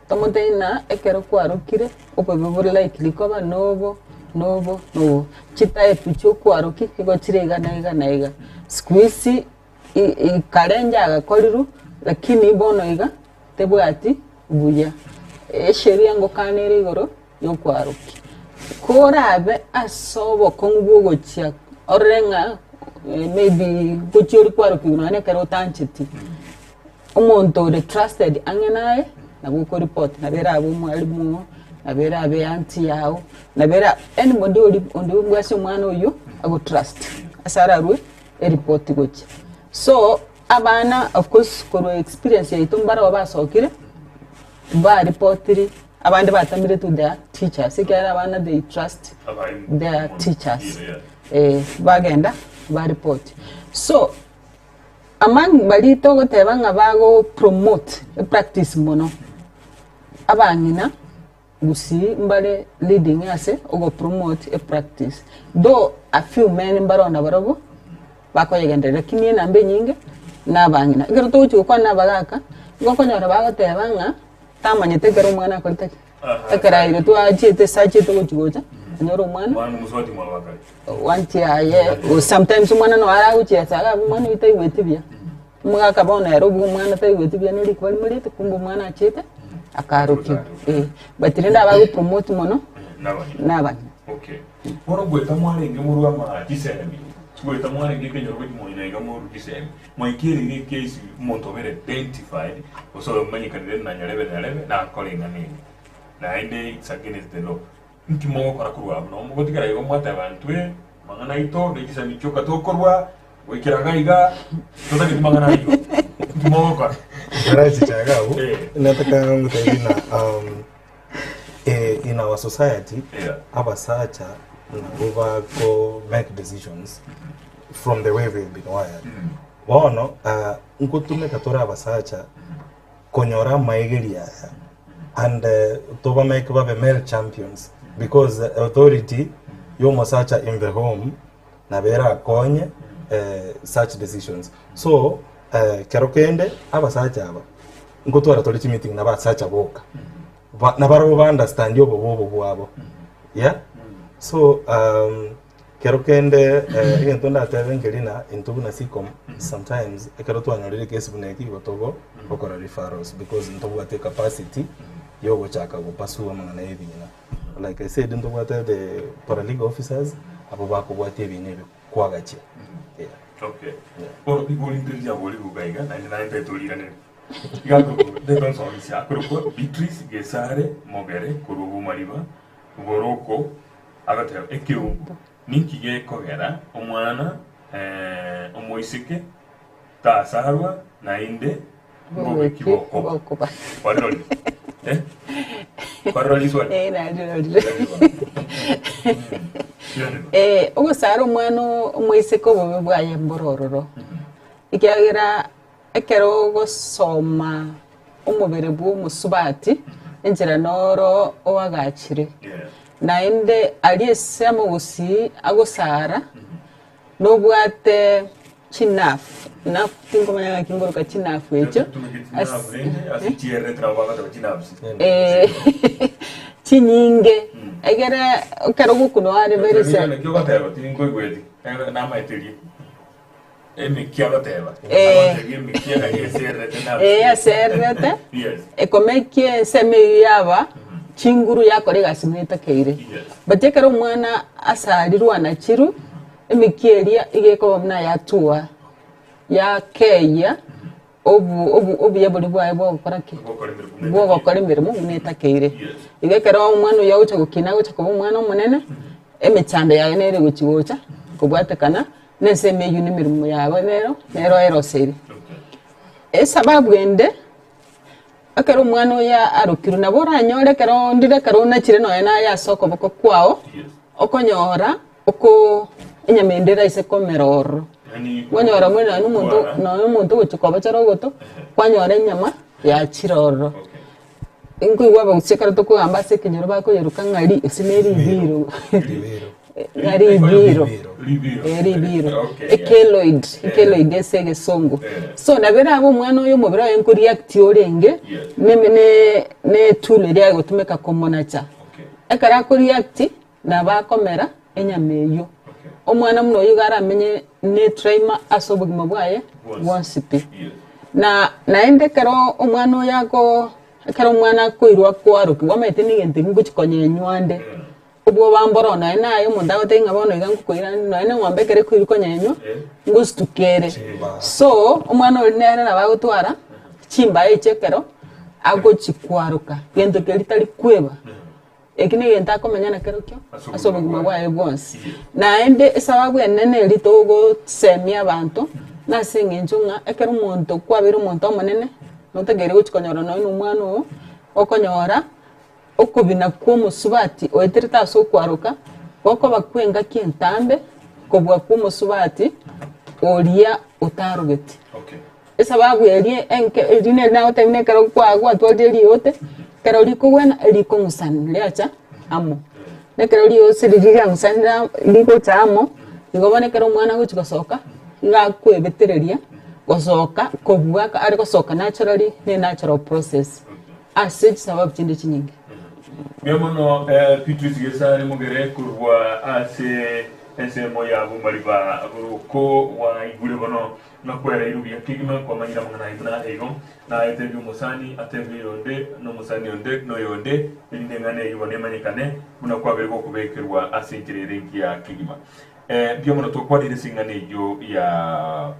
tomotebi ng'a ekero kwarokire obobe bore likely koba nobo. nobo nobo. Chitype chia okwarokia igo chire iga na iga na iga. Siku hizi kare njagakorirwe lakini bono iga tebwati buya. Esheria ngokana ere igoro ya okwarokia. Korabe ase obokong'u bwa ogochia orore ng'a maybe ngochia ore kwarokigwa nonya na ekero otancheti, omonto ore trusted ang'e naye nabo okoripoti, nabo erabe omwalimu oo, nabo erabe eaunty yago, nabo era anybody ori onde ase omwana oywo agotrust ase ararwe eripoti gochia. So abana of course korwa experience yaito mbarabwo basokire, mbaripotiri, abande batamire to their teachers ekiagera abana they trust their teachers eh, bagenda baripoti. So among baria togoteba ng'a bago promote epractice mono, abang'ina Gusii mbare leading ase ogo promote e practice though a few men mbaroo nabarobwo bakoyegendereria lakini enamba enyinge na abang'ina. Ekero togochia gokwana na abagaka nigo okonyora bagoteba ng'a tamanyete ekero omwana akorete ki? Ekero airetwe achiete ase achiete gochi gocha anyore omwana Omwana omosubati mwabo akare. wanti aye sometimes omwana nabo aragochiesa iga omwana oyio taigweti buya. Omogaka bono ere obwo omwana taigweti buya ne rikuba rimorete kumbe omwana achete akarokiwa eh. But rende abago promote mono nabang'ina. Okay. Bono goeta mwarenge morwe ama chisemi, goeta mwarenge ekenyoro gochia moino iga morwe chisemi, mwaikereire ekesi omonto obere identified gose oyomanyekanire na nyarebe nyarebe nakore ing'ana eye. Naende it's against the law. Inki mogokora korwa abwo? Nabo mogotigara igo mwateba, Intwe amang'ana aito ne chisemi chioka tokorwa, goikera iga iga, totageti mang'ana ayio. Inki mogokora? Karachicha iga abwo, Eh. nataka ngotebie ng'a um, eh, in our society Yeah. abasacha nabo bako make decisions from the way we've been wired bono ah, nkotumeka tore abasacha konyora amaegerio aya and tobamake babe male champions because authority ya omosacha in the home nabo erakonye such decisions. So kero kende abasacha aba nkotwara tore chimeeting na abasacha boka ba nabarabwo ba understand obobe obo bwabo yeah so Kero kende egento ndatebe nkeri na intwe buna Sicom sometimes ekero twanyorire ekesi buna eki igo togo gokora referrals because ntobwate ecapacity ya ogochaka go pursue amang'ana ya ebina. Like I said ntobwate the paralegal officers abwo bakobwatia ebina ebi kwagachia yeah. Okay. Bono igo rinde riabori iga iga naende naye ntaete oriraneri. Iga akorokwa ntaete onsomisia akorokwa Beatrice Gesare Mogere korwa Bomariba Boroko Agateba, Ekeungo ninki gekogera omwana omoiseke tasarwa naende mbobe ki bokoba? Kwarorire? Eh? Kwarorire riswali? Eh, narirorire. Eh, ogosara omwana omoiseke obobe bwaye mborororo, ekiagera Ekero ogosoma omobere bw'omosubati, enchera noro oagachire, naende aria ase amagusii agosara, nobwate chinerve, nerve tinkomanya ng'aki nkoroka chinerve echio, ase chinyinge, egere ekero ogokunwa are very sensitive. Emekia agoteba. Eh. Agotebia emekia ng'a esererete na Eh, asererete Yes. ekomekia ensemo eyio yaba chinguru yakora egasi buna etakeire Yes. but ekero omwana asarirwe anachirwe emekia eria iga ekoba buna yatua yakeyia obu obu obuya boria bwaye bwa gokora ki? Bwogokora emeremo buna Bwogokora emeremo buna etakeire. Yes. Igo ekero omwana oyio agocha gokina agocha koba omwana omonene, emechando yaye nere egochi gocha kobwatekana na ensemo eyio na emeremo yabo nero nero eroseire. Okay. Esababu ende, ekero omwana oyo arokirwe nabo oranyore ekero ndire ekero onachire nonya naye ase okoboko kwao, Yes. okonyora oko enyama ende eraise komera ororo. Yaani Kwanyora buna nonya omonto Kwara. nonya omonto ogochia kobochora ogoto, kwanyora enyama yachire ororo. Okay. Nkoigwa abagusia ekero tokogamba ase ekenyoro bakoyeroka ng'a ri ase ne ribiro. Ribiro. Ng'a ribiro. Ribiro. Eh, ribiro. Okay, yeah. Ekeloid, ekeloid ase egesongo. Eh. So nabo erabe omwana oyo omobere oye nkoreact orenge, Yes. ne ne ne etool eria agotumeka komonacha. Okay. Ekero akoreact. Nabo akomera enyama eyio. Omwana buna oyio iga aramenye netraima ase obogima bwaye bwonsi pi. Na naende ekero omwana oyo ako ekero omwana akoirwa koarokigwa omanyete na egento ekio ngochi konyenywa ande, obwoba mboro nonye naye omonto agotebia ng'a bono iga ngokoira ande nonye na eng'ombe ekero ekoirwa konyenywa, ngostuka ere. So, omwana oria nere nabo agotwara chimbae echio ekero agochi koaroka, gento keria tari kweba. Eki negento akomenya nakerokio ase obogima bwaye bwonsi. Naende esababu enene eria togosemia abanto, nase eng'encho ng'a ekero omonto kwabeire omonto omonene, notakeire gochia konyora nonye na omwana oo, okonyora okobina kwa omosubati oeterete ase okwaroka, gokoba kwa engaki entambe kobua kwa omosubati oria otarogeti. Esababu eria enke eria nere nagotebia buna ekero kwa gwatwarire riote, ekero rikogwena erikong'usana riacha amo. Na ekero riosi riria riang'usanire amo rigocha amo, igo bono ekero omwana agochi gosoka, iga akoebetereria gosoka kobua are gosoka naturally ne natural process ase chisababu chinde chinyinge. Mbuya mono Beatrice Gesare Mogere korwa ase ensemo ya Bomariba boroko waigure bono Nakwereirwe buya kegima, kwamanyire amang'ana aye buna igo. Naetebie omosani, atebie oyonde, na omosani onde, na oyonde, erinde eng'ana eyio bono emanyekane, buna kwabeire gokobekerwa ase enchera ere engiya kegima. Mbuya mono twakwanire ase eng'ana eyio ya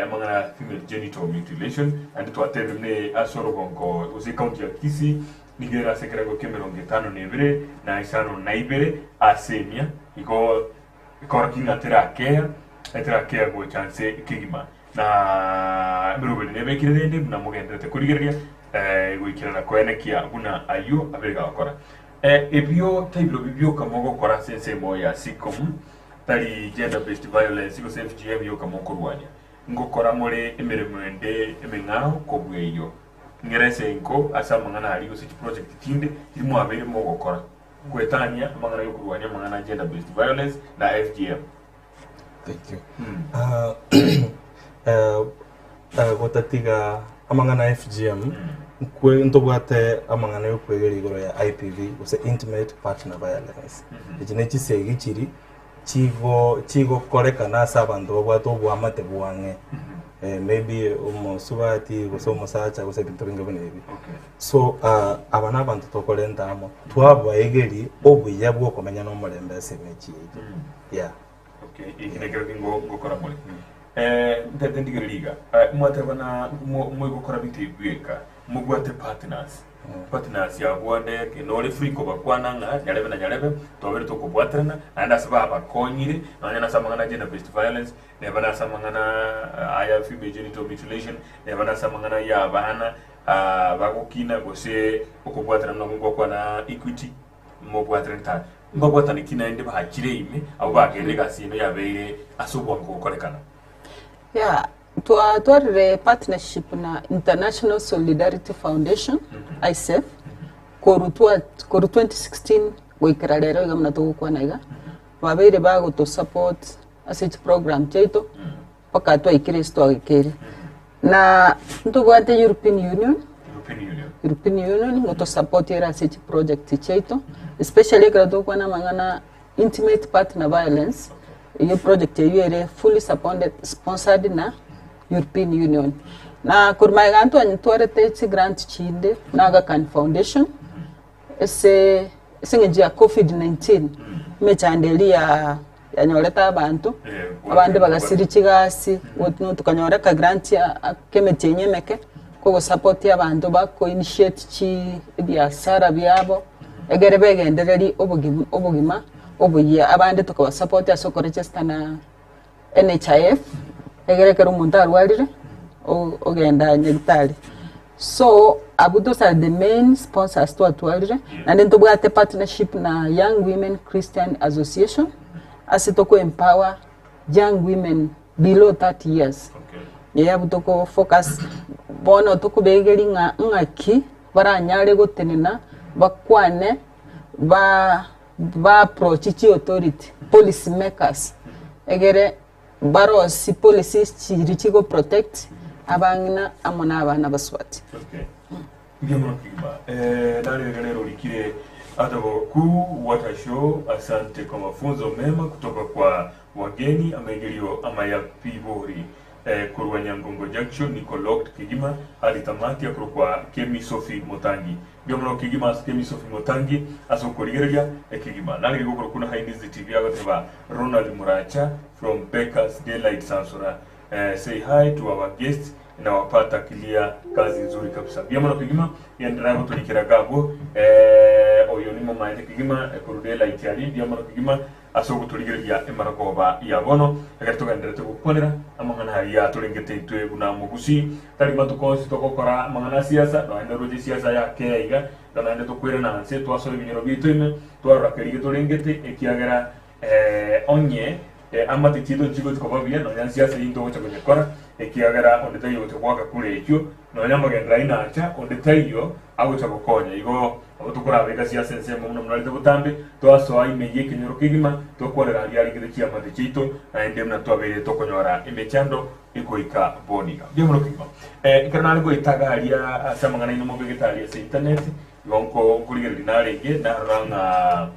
amang'ana ya female genital mutilation, naende twatebire buna ase orogongo gose ecounty ya Kisii nigo ere ase ekerengo kia emerongo etano na ebere na isano na ibere ase emia, igo Ekorokia ng'a terakea, terakea gocha nse kegima. Na emeroberi nebekire rende buna mogendererete korigereria, goikerana koenekia buna ayio abere gagokora. Ebio taibirobio bioka mogokora ase ensemo ya SICOM, tari gender based violence gose FGM yoka mokorwania. Ngokora more emeremo ende emeng'ao kobua eyio. Ng'era esenko ase amang'ana aria gose chiproject chinde chiria mwabeire mogokora. Goetania amang'ana y'okorwania amang'ana a gender based violence na FGM. Thank you. Ah, eh, eh, gotatiga amang'ana ya FGM nkwe ntobwate amang'ana y'okwegeria igoro ya IPV gose intimate partner violence. Echi ne chisegi chiri chigo chigokorekana ase abanto babwate oboamate bwang'e eh, maybe omosubati gose omosacha gose ebinto binge buna ebi. Okay. So aba nabanto tokorenta amo, twabaegerie obuya bw'okomenya nomorembe ase emechie yaito. Yeah. Okay, eki nekero ki ngokora more. Ntete ndigererie iga, mwateba na moigokora binto ebi bweka, mobwate partners. Partners abwo ande nore free kobakwana ng'a nyarebe na nyarebe, twabere tokobwaterana, naende ase babakonyire, nonya nase amang'ana a gender based violence, neba nase amang'ana aya female genital mutilation, neba nase amang'ana ya abana, bagokina gose okobwaterana nabo ngokwana Equity mobwaterane tari mbabwatane ki naende bachire ime abwo bagerire egasi eno yabeire ase obwango gokorekana. Yeah, twatwarire partnership na International Solidarity Foundation, ISF, korwa korwa 2016 goikera rero iga buna togokwana iga, babeire bagoto support ase chiprogram chiaito. Mpaka twaikire ase twagekeire. Na ntobwate European Union, European Union. European Union ngotosupport ere ase chiproject chiaito, especially ekero togokwana amang'ana intimate partner violence, eywo project eywo ere fully supported sponsored na European Union. Na korwa magega ntwanyetwarete chigrant chinde na Aga Khan Foundation, Ase eng'encho ya covid 19, emechando eria yanyorete abanto, abande bagasiria chigasi, tokanyora akagrant aka emetienyi emeke, kogosapotia abanto bako initiate chi ebiasara biabo, egere begendererie obogima obuya. Abande tokabasapotia ase okoregister na NHIF, egere ekero omonto arwarire, ogenda nyagetari. So abwo those are the main sponsors twatwarire, naende ntobwate partnership na Young Women Christian Association, ase toko empower young women below 30 years. Okay. Ee abwo toko focus, bono tokobegeria ng'a ng'aki baranyare gotenena bakwane ba ba approach chi authority, policy makers, egere barosie policies chiria chigo protect abang'ina amo na abana abasubati. Okay. Mbuya mono kegima. Eh, narenge rero orikire Atabo what a show, asante kwa mafunzo mema kutoka kwa wageni, amaigerio amaya pi bori. Eh, korwa Nyangongo Junction niko locked kegima hadi tamati akorokwa Kemi Sophie Motangi. Mbuya mono kegima ase Kemi Sophie Motangi ase okorigereria ekegima. Narenge gokorokwa na Hainizi TV agoteba Ronald Muracha from Bakers Daylight Sansora. Eh, say hi to our guest nawapata clear kazi nzuri kabisa. Mbuya mono kegima genderera gotorikera iga abwo. Eh, oyo nimomaete kegima eh, korwa Daylight aria mbuya mono kegima Ase ogotorigereria emarogoba ya bono, ekero togendererete gokwanera amang'ana aria atorengete intwe buna omogusii, tari matuko onsi togokora amang'ana a siasa, nonya noroche siasa yakea iga, igo naende tokoirana nse twasoa ebinyoro biaito ime, twarora keria getorengete, ekiagera onye amate chiaito nchigochi koba buya, nonya nsiasa eyio ntogocha konyekora, ekiagera onde taiyo ogocha goaka kura echio, nonya amagenderero ayio nacha, onde taiyo agocha gokonya. Igo Nabo tokorabeka siasa ensemo buna morarete botambe, twasoa ime y'ekenyoro kegima, twakwanera aria arengete chiamate chiaito, naende buna twabeire tokonyora emechando egoika bono iga. Mbuya mono kegima. Eh, ekero nare goetaga aria ase amang'ana aino mobegete aria ase internet, igo nko nkorigereria narenge, narora ng'a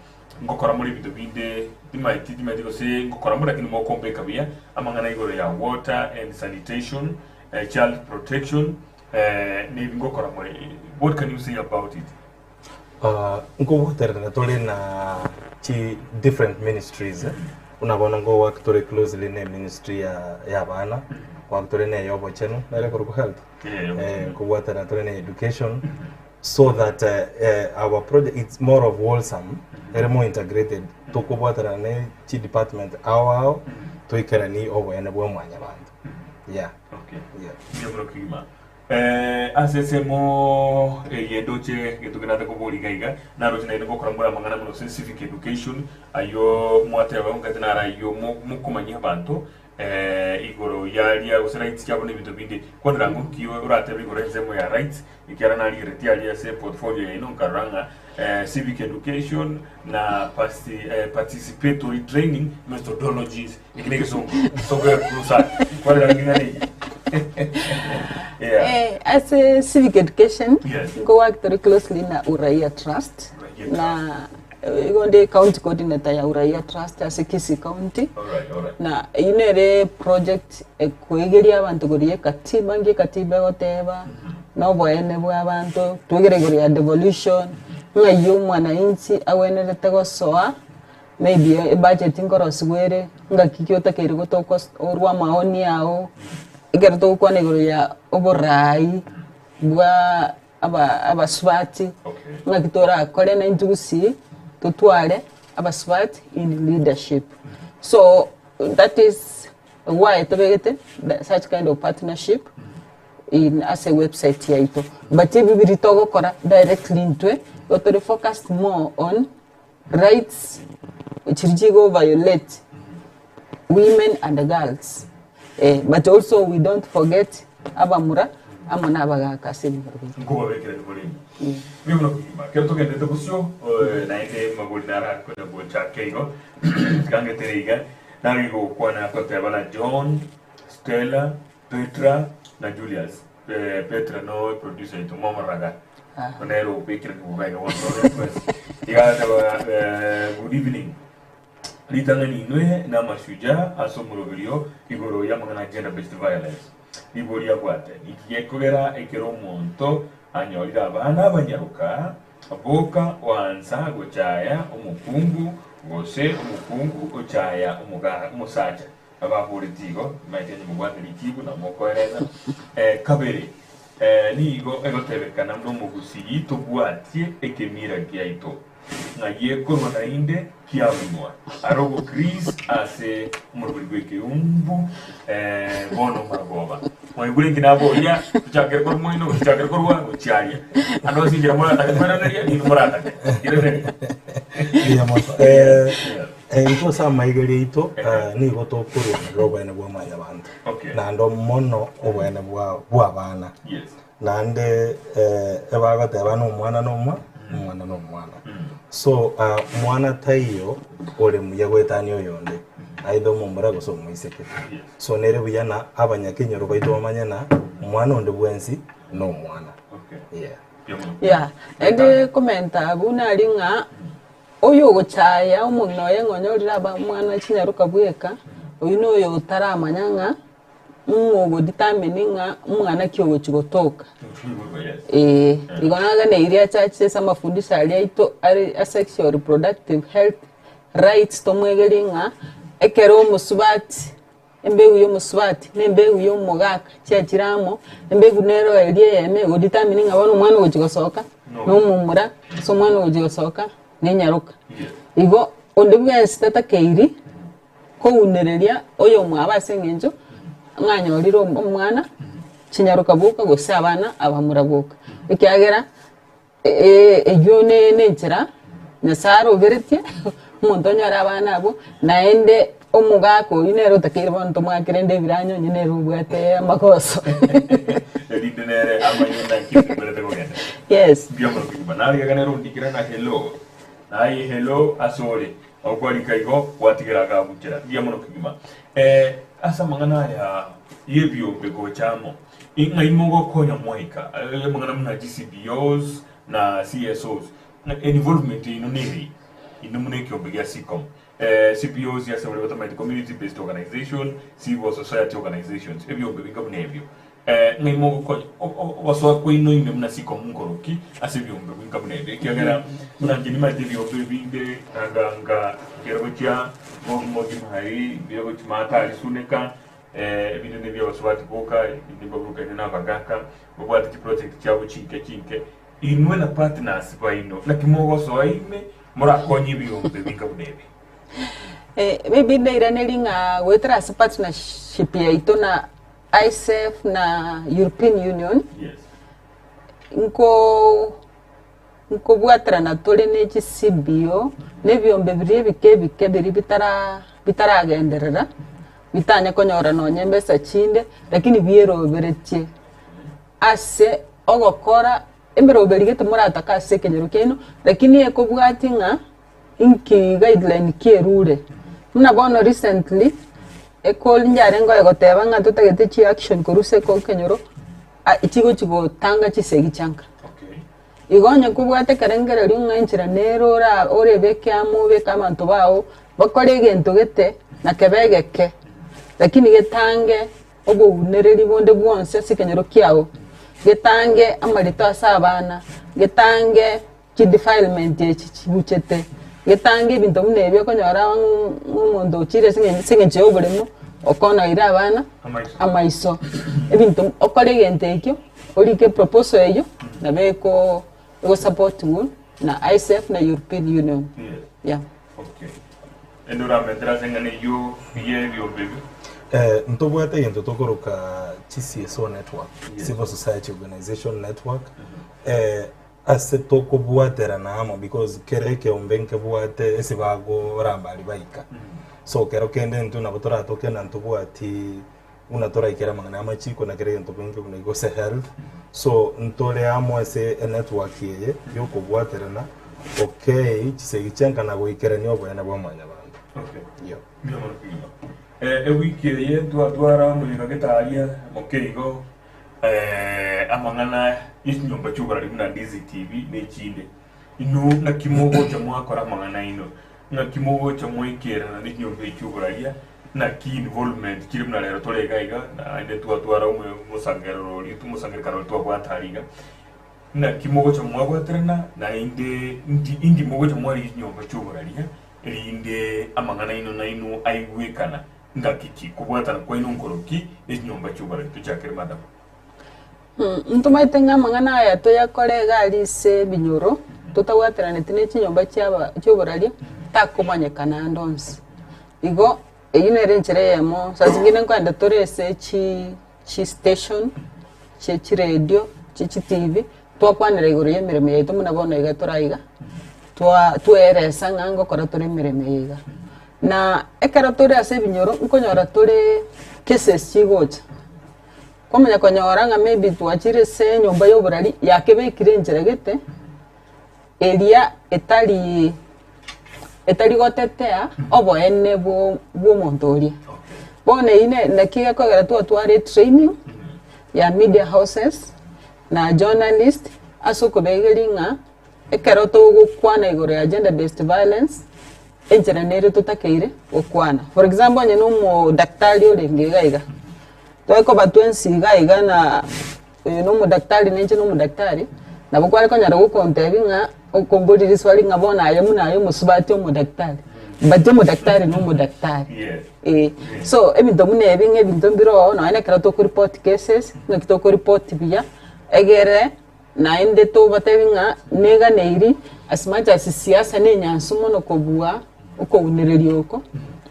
ngokora more ebinto binde timaeti timaeti gose ngokora more lakini mokombeka buya, amang'ana igoro ya water and sanitation, eh, child protection, Eh, nebi ngokora more, what can you say about it? Ah, nkobwaterana tore na chi different ministries eh. Buna bono ngo work tore closely ne ministry ya ya abana work tore ne ya obochenu nere korokwa health Eh, ya eh, nkobwaterana tore ne education so that eh, eh, our project it's more of wholesome ere more integrated tokobwaterana ne chi department ao ao toikerani oboene bwa mwanyabanto yeah Okay. Yeah. Mbuya mono kegima. Eh, ase ensemo eye ndoche gento kenate koboria iga iga, naroche naende ngokora more amang'ana mono gose civic education, ayio mwateba omogati naro ayio mo- mokomanyia abanto eh, igoro yaria gose rights chiabo na ebinto binde. Kwanera ng'o nki oratebe igoro ensemo ya rights, ekiagera narigeretie aria ase portfolio yaino nkarora ng'a eh, civic education na pasi, eh, participatory training methodologies Eki negesongo. Songo ya kurusa. Kwarera ng'ina nini. Yeah. Eh, ase civic education Yes. nko work very closely na Uraia Trust Uraia na eh, igo ndi county coordinator ya Uraia Trust ase Kisii County All right, all right. na eyio nere project ekoegeria abanto igoro ya ekatiba nki ekatiba egoteba na oboene bwa abanto twegere igoro ya devolution ng'ai omwananchi agwenerete gosoa Maybe ebudget nkorosigwa ere, ngaki ki otakeire gotoka orwe amaoni ao, ekero togokwana igoro ya oborai bwa aba abasubati, Okay. ng'aki torakore na intwe gusii, totware abasubati in leadership. So that is why tobegete such kind of partnership in ase ewebsite yaito. But ebi biri togokora directly intwe, igo tore focused more on Rights chiria chigo violate women and girls eh, but also we don't forget abamura amo na abagaka ase ebinyoro biaito. Nkobabekera nigo rende mbuya mono kegima ekero togenderete bosio eh, naende magori narakonya gochaka igo tigangetere iga nare gokwana toteba na John Stella Petra na Julius Eh, Petra no producer oito mwamoraga Ah. nere obekire kubuga iga bono iga ateba eh, good evening ritang'ani inwe na amashujaa ase omoroberio igoro y'amang'ana a gender based violence riboria abwate niki gekogera ekero omonto anyorire abana abanyaroka boka oansa gochaya omokungu gose omokungu ochaya omoga omosacha Ababoretie igo, maete onye mobwate richibu na mokoeresa. Eh, kabere, eh, nigo egotebekana buna omogusii tobwatie ekemira giaito, ng'a gekorwa naende kiabunwa are obokris ase omorobori bw'ekeumbu, eh, bono maragoba. Mwaigure inki naboria, tochakere korwa moino, gose tochakere korwa gochia aria. Ande onsi enchera moratake koiraneria, ninwe moratake. Iraneria. Mbuya mono. Eh, Yeah. Eh, intwe ase amaigerio aito Eh. eh, nigo tokorwanera oboene bwa mwanyabanto Okay. naende mono oboene bwa bw'abana Yes. naende eh, ebagoteba na omwana na omwa omwana na omwana so ah, mwana taiyo ore muya goetania oyonde aithe omomura gose omoiseke Yes. so nere buya na abanyakenyoro baito bamanye na omwana onde bwensi na omwana Okay. yeah. Yeah, naende komenta abwo nari ng'a oyo ogochaya omong'ina oye ng'a onyorire aba omwana chinyaroka bweka, oyio na oyo otaramanya ng'a ng'o ogodetermine ng'a omwana ki ogochi gotoka. Eeh, igo naganeiri achache ase amafundisho aria aito are a sexual reproductive health rights tomwegerie ng'a ekero omosubati Embegu y'omosubati na embegu y'omogaka chiachire amo, embegu nero eria eyemo egodetermine ng'a bono omwana ogochia gosoka na omomura, gose omwana ogochia gosoka na enyaroka. Igo onde bwensi tatakeiri kounereria oyomwabo ase eng'encho ng'a anyorire omwana chinyaroka boka gose abana abamura boka, ekiagera. Eyio nenchera Nyasae aroberetie omonto onyore abana abwo, naende omogaka oyio nere otakeire bono tomwakere rende ebiranya onye nere obwate amagoso. Erinde nere amanye naki ebiberete kogenda. Yes. Mbuya mono kegima. Narigega nere ondikera ng'a hello. Naye hello ase ore. Nabo kwarika igo gwatigera agabuchera. Mbuya mono kegima. Eh, ase amang'ana aya y'ebiombe gocha amo. Ng'ai mogokonya mwaika amang'ana buna GCBOs na CSOs, ng'a involvement yaino nere inwe buna ekiombe gia CICOM. CBOs ase baria batamaeti community based organization, civil society organizations, ebiombe binga buna ebio. Ng'ai mogokonya ogosoa kwaino inwe buna CICOM nkoroki ase ebiombe binga buna ebio ekiagera buna inche nimaete ebiombe ebinge anga anga ekero gochia Mogimari, mbuya gochia Maata aria Suneka, Ebinto nebi'abasubati boka, ebinto mbaburukaine nabagaaka, babwate chiproject chiabo chinke chinke. Inwe na partners baino, naki mogosoa ime morakonye ebiombe binga buna ebi? Maybe ndairanerie ng'a goetera ase partnership yaito na ICEF na European Union, Yes. nko Nkobwaterana tore ne chisibio, na ebiombe biria ebike ebike biria bitara bitaragenderera, bitanye konyora nonye embesa chinde, lakini bieroberetie ase ogokora emeroberi gete moratake ase ekenyoro kiaino, lakini ekobwatia ng'a inki guideline ki erure. Buna bono recently, ecall yarenge egoteba ng'a totagete chiaction korwa ase ekenyoro, chigochi gotanga chisegi chianka. Igo onye kobwate ekerengererio ng'a enchera nere ora orebeke amo obeke abanto bao, bakore egento gete na kebe egeke, lakini getange obounereri bonde bwonsi ase ekenyoro kiago, getange amarito ase abana, getange chidefilement echi chibuchete, getange ebinto buna ebi okonyora ng'a omonto ochire ase eng'encho ase eng'encho ya oboremo, okonoire abana amaiso. Ebinto okore egento ekio. Orike proposal eyio nabo eko egosapotiwu na ICF na European Union. Yes. Yeah. Okay. Ende oramentere ase eng'ana eyio ye ebiombe ebio. Eh, ntobwate egento tokoroka chi-CSO network, Yes. Civil Society Organization Network, eh, ase tokobwaterana amo because kera ekeombe nkebwate ase bagoramba aria baika. So kero kende intwe nabo toratoke na ntobwati buna toraikere amang'ana y'amachiko na kera egento bwenke buna igo gose health so ntore amo ase enetwork eye yokobwaterana okay chisegi chianka na goikerania oboene bwa mwanyabanto Okay. yeah. Mbuya mono kegima. Eh, ewiki eye twatwara omoyega getaria moke igo eh, amang'ana y'echinyomba chi'oborari buna DCTV na echinde. Inwe naki mogocha mwakora amang'ana aino? Naki mogocha mwaikerana nechinyomba echi chi'oboraria? Naki involvement chire buna rero tore iga iga, naende twatwara omosangerero oria omosangererekano oria twabwate aria iga. Naki mogocha mwabwaterana naende ndi indi mogocha mwarigia chinyomba chi'oboraria, erinde amang'ana aino nainwe aigwekana ngaki ki? Kobwatana kwaino nkoroki nechinyomba chi'oboraria? Tochakere madam. Ntomaete ng'a amang'ana aya toyakore iga aria ase ebinyoro, totabwateraneti ne chinyomba chiaba chioboraria, takomanyekana ande onsi. Igo, eyio nere enchera eyemo, saa zingine nkoenda tore ase chi chistation, chie chiredio, chie chitivi, twakwanera igoro ya emeremo yaito buna bono iga tore aiga, twa twaeresa ng'a ngokora tore emeremo eye iga. Na ekero tore ase ebinyoro, nkonyora tore cases chigocha. Kwamanya konyora ng'a maybe twachire ase enyomba ya oborari yakebekire enchera gete, eria etari etari gotetea oboene bwo bwa omonto oria. Bono eywo ne naki gekogera twatware etraining ya media houses na journalist. Ase okobegeria ng'a ekero togokwana igoro ya gender based violence, enchera nere totakeire gokwana. For example onye na omodaktari orenge iga iga, twakoba twensi iga iga na oyo na omodaktari na inche na omodaktari, nabo kware konyara gokontebia ng'a okomboria riswali ng'a bono aye buna aye omosubati omodaktari, but omodaktari na omodaktari. Yes. Eh, so ebinto buna ebi ng'a ebinto mbire oo nonye na ekero tokoripoti cases, ng'aki tokoripoti buya, Egere naende tobatebi ng'a neganeiri as much as siasa nenyansu mono kobua okounereria oko,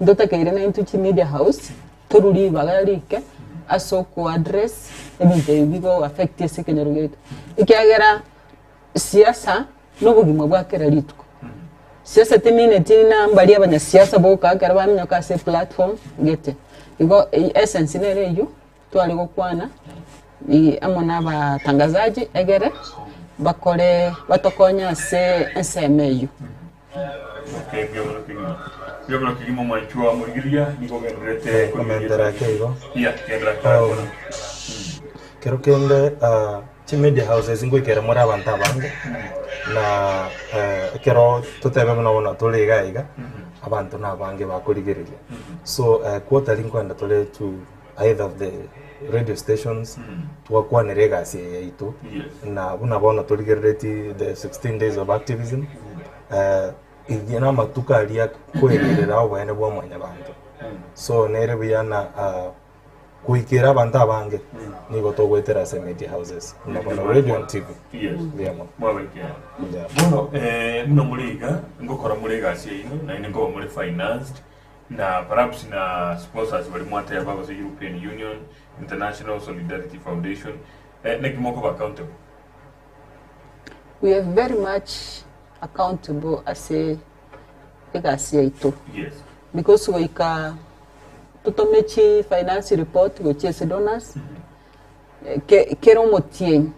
ntotakeire naintwe chi media house torwe ribaga rike ase oko address ebinto ebi bigo affect ase ekenyoro giaito. Ekiagera siasa na obogima bwa kera rituko, siasa temineti na mbaria abanyasiasa boka ekero baminyoka ase eplatform gete, igo essence nere eywo. Tware gokwana amo nabatangazaji egere bakore batokonye ase ensemo eyio. Okay, mbuya mono kegima. Mbuya mono kegima omwanchi wa morigereria nigo ogendererete Komentera ake igo. Yeah, gendera ake Um, bono. Kero kende ah, chimedia houses ngoikera more abanto abange na eh, ekero totebe buna bono tore iga iga abanto nabange bakorigereria so eh, quarterly nkoenda tore to either of the radio stations twakwanera egasi eye yaito Yes. na buna bono torigerereti the 16 days of activism eh, eye na amatuko aria koegerera oboene bwa mwanyabanto so nere buya na ah, goikera abanto abange nigo togoetera ase media houses buna bono radio and tv Yes. mbuya mono Mwabaikera. Yeah. Bono eh, buna more iga ngokora more egasi yaino naende nkoba more financed Na perhaps na sponsors baria mwateba gose European Union, International Solidarity Foundation, eh, naki mokoba accountable? We are very much accountable ase egasi yaito Yes. because goika totome chi finance report gochia ase donors, ke- kera omotienyi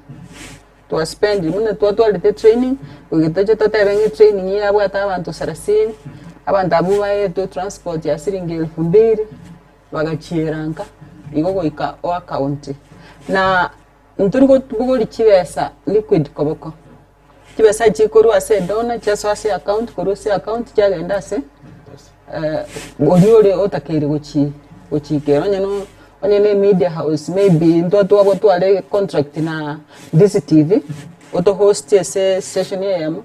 twaspendire buna twatwarete training, goika toche totebe ng'a etraining yabwate abanto sarasini, abanto abwo baetwe transport ya siringi elfu mbili, bagachiera nka, igo goika o accounti. Na ntori gobogoria chibesa liquid koboko, chibesa chikorwa ase edonor chiasoa ase account, korwa ase account chiagenda ase oria ore otakeire gochi gochikera onye no onye na emedia house maybe intwe twabwo tware contract na DCTV, oto host ase session eyemo,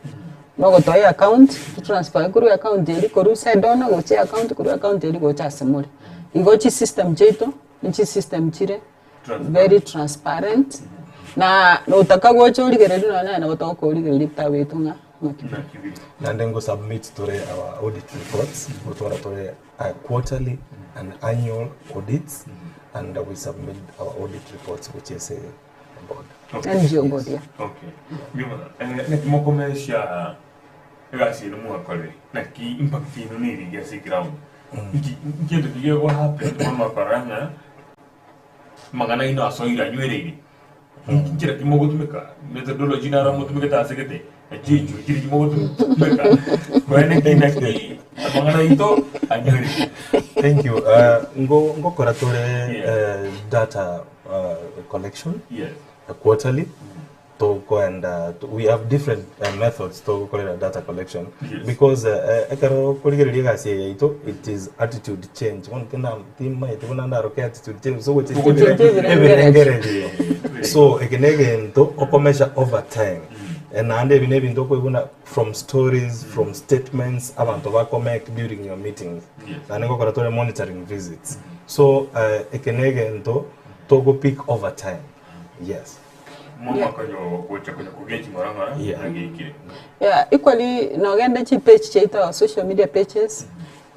nogotoa eaccount, totransfer korwa eaccount eria korwa ase edonor gocha eaccount korwa eaccount eria gocha ase more. Igo chisystem chiaito, nichisystem chire very transparent, na notaka gocha origereria nonya naye nabo togokorigereria ebitabu biaito ng'a ng'aki bire. Naki bire. Naende ngosubmit tore our audit reports, gotwara tore quarterly and annual audits and we submit our audit reports gochia ase board. Okay. NGO board, yeah. Okay. Mbuya mono. Eh, naki mokomesha egasi eno mwakorire naki impact eno nere iga ase eground nki nkento ki gegohappen bono ng'a Amang'ana aino asoire anywereire. Inki nchera ki mogotumeka? Methodology naro motumekete ase gete? Echichu chiri ki mogotumeka? Koene ki naki amang'ana aito anywereire. Thank you. Uh, ngokora tore Yeah. uh, data uh, collection Yes. uh, quarterly tokoenda we have different uh, methods togokorera data collection Yes. because uh, uh, ekero okorigereria egasi eye yaito it is attitude change bono tina timaete buna ndaroke attitude change so gochenjia Gochenjia ebirengererio so eke na egento okomesha over time Eh, naende ebi na ebinto okoiguna from stories from statements abanto bakomake during your meetings Yes. naende ngokora tore monitoring visits so uh, eke na egento togopick over time yes Momwaka oyo gocha konya kogechi ng'ora ng'ora Yeah. nageikire. Yeah, equally nogende chipage chiaito social media pages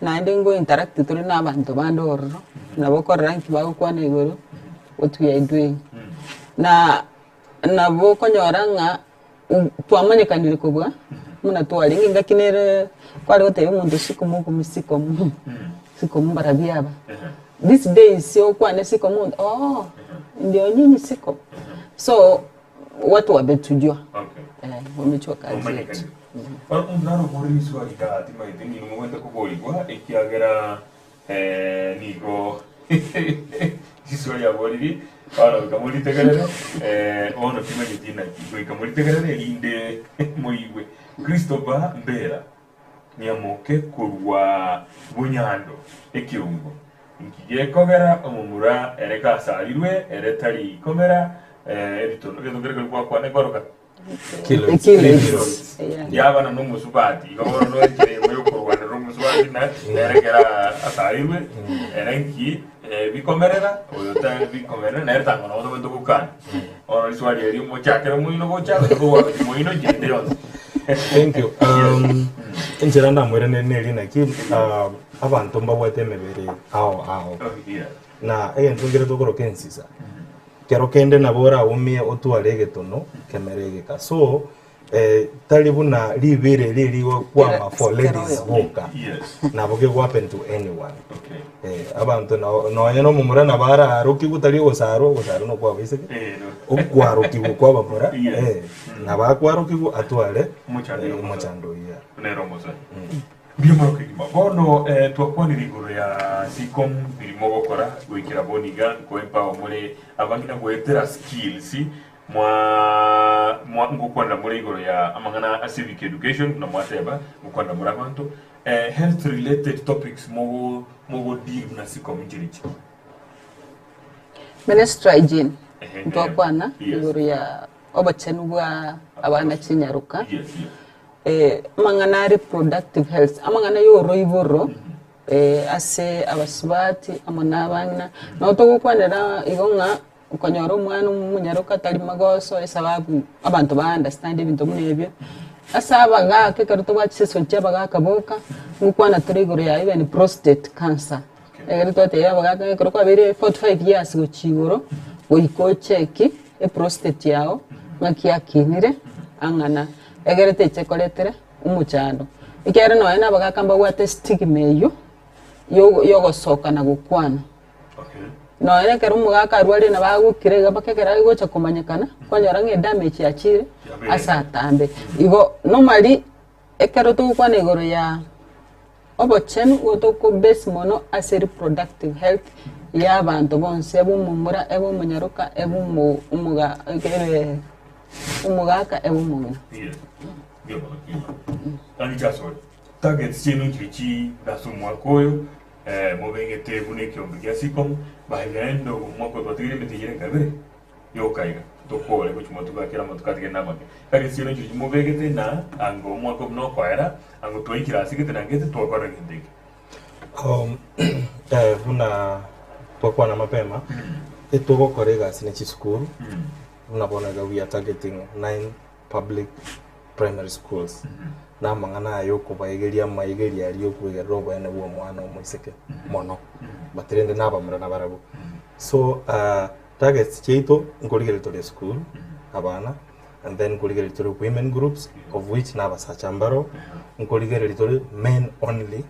naende ngo interact tore na abanto bande ororo nabo okorora nki bagokwana igoro what we are doing na nabo okonyora ng'a twamanyekanire kobua buna twarenge engaki nere kware gotebia omonto sikomu okomu sikomu sikomu mbarabwo aba. These days okwane sikomu omonto ooh ndio nyinyi sikomu so watu wametujua Okay. eh, wamejua kazi yetu. Omanyekanire. Bono omonto naro oborire riswali iga timaete nigo mogwete koborigwa ekiagera eh, nigo. Riswali aboriri, bono goika moritegerere, eh, bono timanyeti naki, goika moritegerere erinde moigwe. Christopher Mbera, Nyamoke korwa Bunyando, ekeungo. Nki gekogera omomura ere kasarirwe ere tari komera eh, ebitono? Egento kere keri gwakwana ekoroka Keloids. Keloids. Yeah. Yabana nomosubati igo bono noenchera emo yokorwanera omosubati na nere kera asarirwe ere nki eh, bikomerera oyo tari bikomerera nere tang'ana bono obwenerete gokana. Bono riswali eri mochakere moino gocha gose kobua gochia moino chinde yonsi. Thank you. Enchera ndamwerane neri naki abanto mbabwate emebere ao ao. Oh, yeah. Na egento nkere tokoroka ensisa. Kero kende nabo oraumie otware egetono kemere egeka. So eh, tari buna ribere eri rigokwama for ladies boka. Yes. Nabo kego happen to anyone. Okay. Eh, abanto no- nonya na omomura nabo ararokigwe tari ogosarwa, ogosarwa nokwa abaiseke. Eh, no. Okwarokigwa kwa abamura, Yes. eh, nabo akwarokigwa atware Omochando eh, oyo omosa. omochando oyio. Nere omosani. Mbuya mono kegima. Bono eh, twakwanire igoro ya Sicom mirimo ogokora goikera bono iga nkoempower more abang'ina goetera skills mwa mwa ngokwanera more igoro ya amang'ana a civic education buna mwateba ngokwanera more abanto eh, health related topics mogo mogo deal buna Sicom nchirichi. Ministry hygiene Ehe, ntwakwana yes. igoro ya obochenu bwa abana chinyaroka Yes, yes. Eh, amang'ana a reproductive health, amang'ana ya oroiboro eh, ase abasubati amo na abang'ina, nabo togokwanera igo ng'a okonyora omwana omonyaroka tari magoso esababu abanto ba understand ebinto buna ebio, ase abagaka ekero tobwate chiseseni chia abagaka boka, ngokwana tore igoro ya even prostate cancer, ekero twatebia abagaka ng'a ekero kwabeire 45 years gochia igoro, goika ocheki eprostate yago ng'aki yakinire ang'ana. Egere teche koretere omochando, ekiagera nonya na abagaka mbabwate estigma eywo yogo yogosoka na gokwana. Nonya ekero omogaka arwarire nabo agokira iga mpaka ekero agocha komanyekana, kwanyora ng'a edamage yachire ase atambe. Igo normally ekero togokwana igoro ya obochenu nigo toko base mono ase reproductive health ya abanto bonsi, ebe omomura, ebe omonyaroka, ebe omo omoga ebe omogaka, ebe omong'ina. Yes. Mbuya mono kegima. Nani chasore. Targets chiaino nchiri chi ase omwaka oyo eh, mobegete buna ekiombe gia Sicom by the end of omwaka oyo twatigire emete eyere kabere yoka iga tokore gochia matuko akere amatuko atigere namake. Targets chiaino nchiri chi mobegete na ango omwaka buna okoera ango twaikire ase gete na gete twakora gento eke. Um, eh, buna twakwana mapema etogokora egasi ne chisukuru buna bono iga we are targeting nine public primary schools na amang'ana aya okobaegeria amaigeria aria okwegerera oboene bwa omwana omoiseke mono but rende na abamura nabarabwo so uh, targets chiaito nkorigereria tore esukuru abana and then nkorigereria tore women groups of which na abasacha mbaro nkorigereria tore men only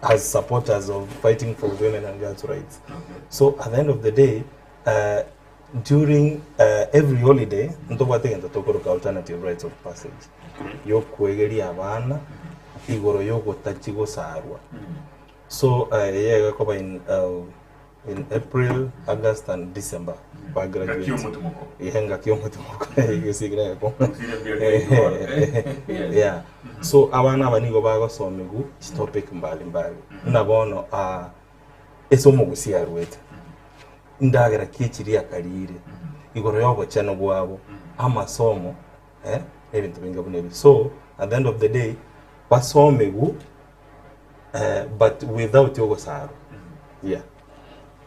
as supporters of fighting for women and girls rights so at the end of the day uh, During every holiday ntobwate egento tokoroka alternative rites of passage yokwegeria abana igoro yogotachi gosarwa so eye egekoba in in April, August and December ba Ngaki graduate omotimoko. Ehe ngaki omotimoko egesigire egekong'u. Gusii mbiaria igoro. Yes. Yeah. So abana aba nigo bagosomigwa chitopic mbali mbali buna bono ase omogusii arwete Indagera ki chiria akariire, igoro y'obochenu bwabo, amasomo, eh, na ebinto binge buna ebio. So, at the end of the day, basomigwe eh, but without ogosarwa. Yeah.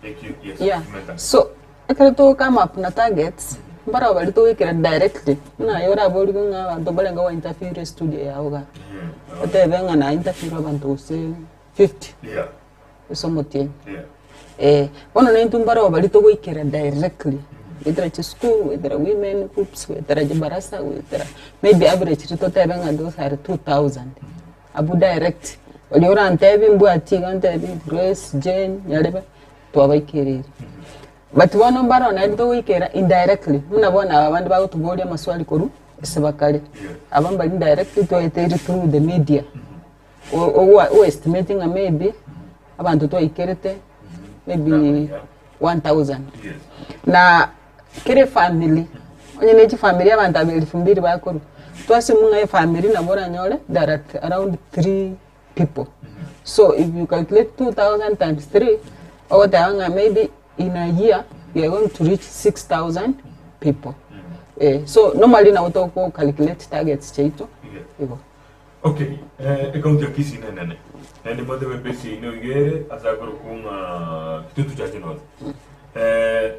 Thank you. Yes. Yeah. Meta. So, ekero to come up na targets, mbaro baria togoikera directly, buna aye oraborigwe ng'a abanto mbarenge gwa interview estudio yago igaa. Otebe ng'a na interview abanto gose 50. Yeah. Ase omotienyi. Yeah. Eh, bono naintwe mbaroo baria togoikera directly, goetera chisukuru, goetera women groups, goetera chibarasa, goetera maybe average riria totebe ng'a those are 2000, abwo direct, oria orantebie mbwati iga antebi Grace, Jane, Nyarebe, twabaikereire. But bono mbaroo naende togoikera indirectly, buna bono aba abande bagotoboria amaswali korwa ase bakare, aba mbari indirectly twaeteire through the media. O estimate ng'a maybe abanto twaikerete maybe. 1000. Na kera efamiri, onye ne chifamiri abanto aba elfu mbili bakorwa, twasumia ng'a efamiri nabo oranyore there are around three people. So if you calculate 2000 times three, ogoteba ng'a maybe in a year we are going to reach 6000 people. Eh, so normally nabo toko calculate targets chiaito igo. Okay, eh, ekaunti ya Kisii nenene naende mwateba ebase yaino iga ere ase akorokwa ng'a Kitutu Church North. Eh,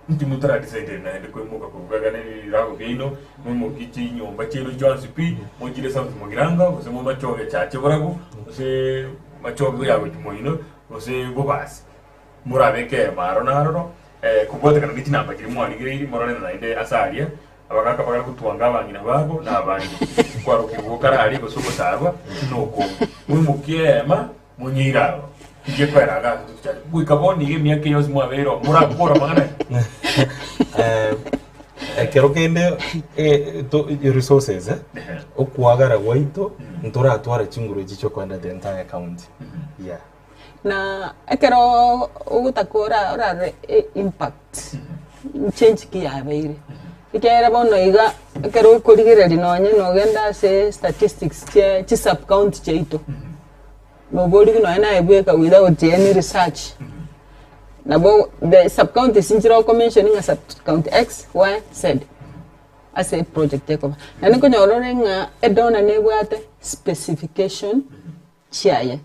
inki motara-decide naende koimoka korwa iga na ebirago biaino, moimokie chinyomba chiaino chionsi pi, mochire South Mugirango, gose momachoge Chache borabu, gose machoge ya gochia moino, gose Bobasi. Morabeke eema aro na aroro, eh, kobwatekana ne chinamba chiria mwarigereirie, morore naende ase aria Abagaaka bagare gotwanga abang'ina babo na abande, okwarokigwa gokare aria gose ogosarwa nokonge. Moimokie eema, monyeire aroro. Inche koera iga ase totichari. Goika bono iga emiaka eye yonsi mwabeire oo, morakore amang'ana aya? Eh, ekero kende eh, to- resources eh, Ehe. okwagara gwaito ntoratwara chinguru echi chiokoenda the entire county yeah Na ekero ogotaka ora orarore impact, change ki yabeire, ekiagera bono iga ekero okorigereria nonye nogenda ase statistics chia chisub county chiaito, noborigwe nonye naye bweka without any research, nabo the sub counties nchire okomention ng'a sub county X, Y, Z, ase eproject ekoba. Naende nkonyora ore ng'a edonor nebwate specification. chiaye,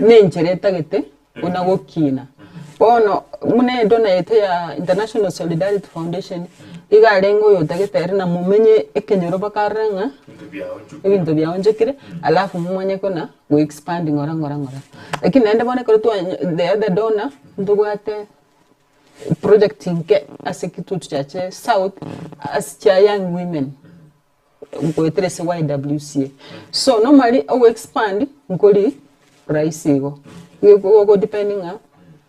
nenchera etagete buna gokina. Bono buna edona yaito ya International Solidarity Foundation, iga arenge oyotagete ere namomenye ekenyoro mpaka arore ng'a ebinto biaonchokire, alafu momanye kona go expand ng'ora ng'ora ng'ora. Lakini naende bono ekero twa the other donor, ntobwate project nke ase kitutu chache south, ase chia young women. goetera ase YWCA. So normally ogo expand nkori rahisi igo, igo ogo depend ng'a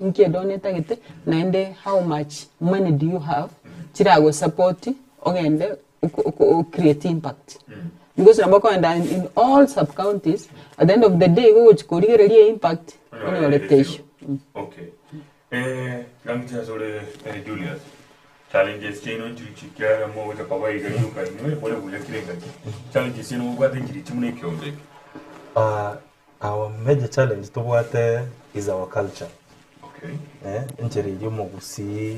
nki edona etagete naende how much money do you have chirago support ogende oko oko o create impact. Because nabo okogenda in all sub counties at the end of the day gogochi korigereria eimpact onyore teiyo. Okay. Eh, tiga ase ore eh, Julius. Challenges chiaino nchiri chikiagera mogocha koba iga rioka inwe more buya kera engaki. Challenges chiaino mobwate nchiri chi buna ekeombe eke. Ah, our major challenge tobwate is our culture. Okay. Eh, enchera eria omogusii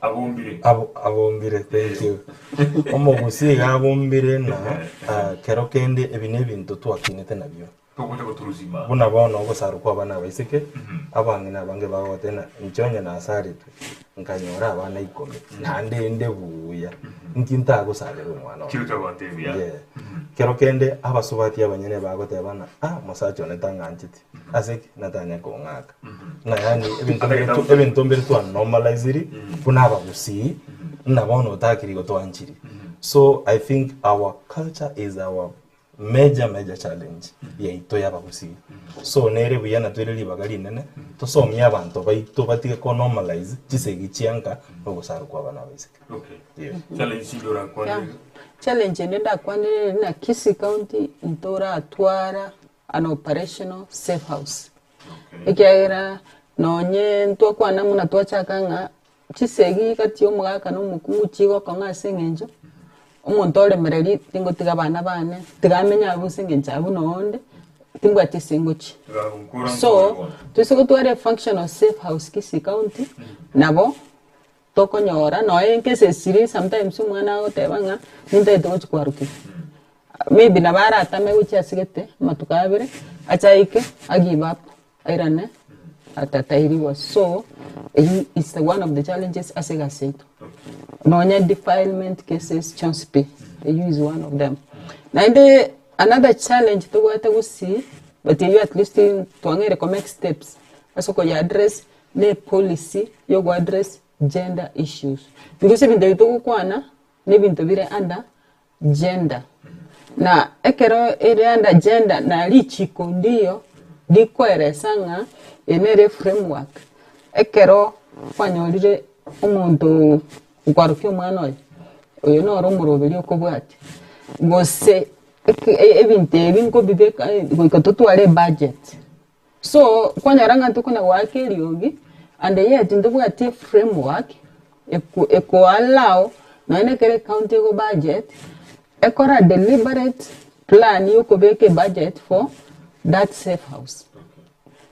Abombire. abo- abombire thank you omogusii iga abombire na ah, kero kende ebi na ebinto twakinete nabio Togocha goturusia ime aa. Buna bono ogosarwa kw'abana abaiseke, abang'ina abange bagoteba ng'a inche onye nasaretwe, nkanyora abana ikomi, naende inde buya, inki ntagosarera omwana one? Chiro chiagotebia. Yeah. Kero kende abasubati abanyene bagoteba ng'a ah, mosacha one tang'ancheti, ase ki? Natanya kong'aka. Ng'a yaani ebinto mbire tu- ebinto mbire twanormaliziri buna abagusii, ng'a bono otakiri igo twanchiri. So I think our culture is our Major major challenge yaito y'abagusii. So nere buya na toire ribaga rinene tosomie abanto baito batige ko normalize chisegi chia nka na ogosarwa kwa abana abaiseke. Okay. Yes. Challenge chinde orakwane Yeah. iga. Challenge ende ndakwanere ere na Kisii County ntoratwara an operational safe house. Okay. Ekiagera nonye ntwakwana buna twachaka ng'a Chisegi gati y'omogaka na omokungu chigokong'a ase eng'encho, omonto oremereria tingotiga abana bane, tiga amenye abwo ase eng'encho abwo na onde, timbwati ase ngochia. So, toise gotwara efunctional safe house Kisii county, nabo tokonyora nonya ecases chiria sometimes omwana agoteba ng'a nintagete gochia kwarokigwa. Maybe nabo aratame gochia ase gete amatuko abere, ache aike a give up. Airane atatairigwa so eyio is the one of the challenges ase egasi yaito. Nonya defilement cases chionsi pi, eyio is one of them. Naende another challenge tobwate gusii but eyio at least twang'eire ko make steps ase okoye address na epolicy ya ogo address gender issues. Because ebinto ebi togokwana na ebinto bire under Gender. Na ekero ere under gender na richiko ndiyo rikoeresa ng'a eye nere eframework, ekero kwanyorire omonto okwarokia omwana oye, oyo noro omoroberi okobwatia, gose eke ebinto ebi nkobibeka goika totware ebudget. So, kwanyora ng'a tokona goaka eriogi. And yet ntobwati eframework eko ekoallow nonye na ekero ecounty ego budget, ekora deliberate plan ya okobeka ebudget for that safe house.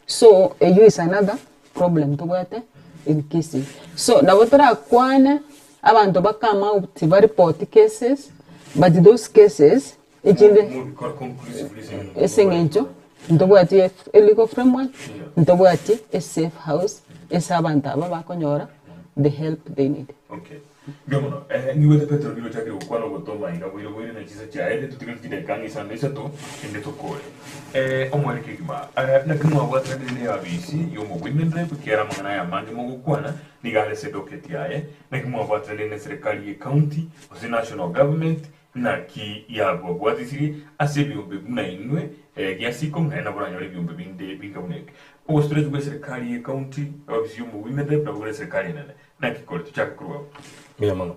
So eywo is another problem tobwate in Kisii. So nabo torakwane abanto ba come out ba report cases but those cases echinde Mobikora conclusively ase eng'encho ase eng'encho ntobwati e legal framework, ntobwati e safe house ase abanto aba bakonyora the help they need. Okay. Mbuya mono. Eh, nigwete Petero nigo ochakire gokwana ogotoma iga boire boire na chinsa chiaye, totigareti chidakika ang'e isano na isato ende tokore. Eh, omwere kegima, eh, naki mwabwatanire ne abisi y'omo women rep ekiagera amang'ana aya amange mogokwana nigo are ase edoketi yaye, naki mwabwatanire ne serikali ye county gose national government, naki yabwabwatisirie ase ebiombe buna inwe eh, gia Sicom naende nabo oranyore ebiombe binde binga buna ebi. Ogositorechi bwa eserikali ye county, abisi y'omo women rep nabo bore eserikali enene. Naki kore tochake korwa abwo. Mbuya mono.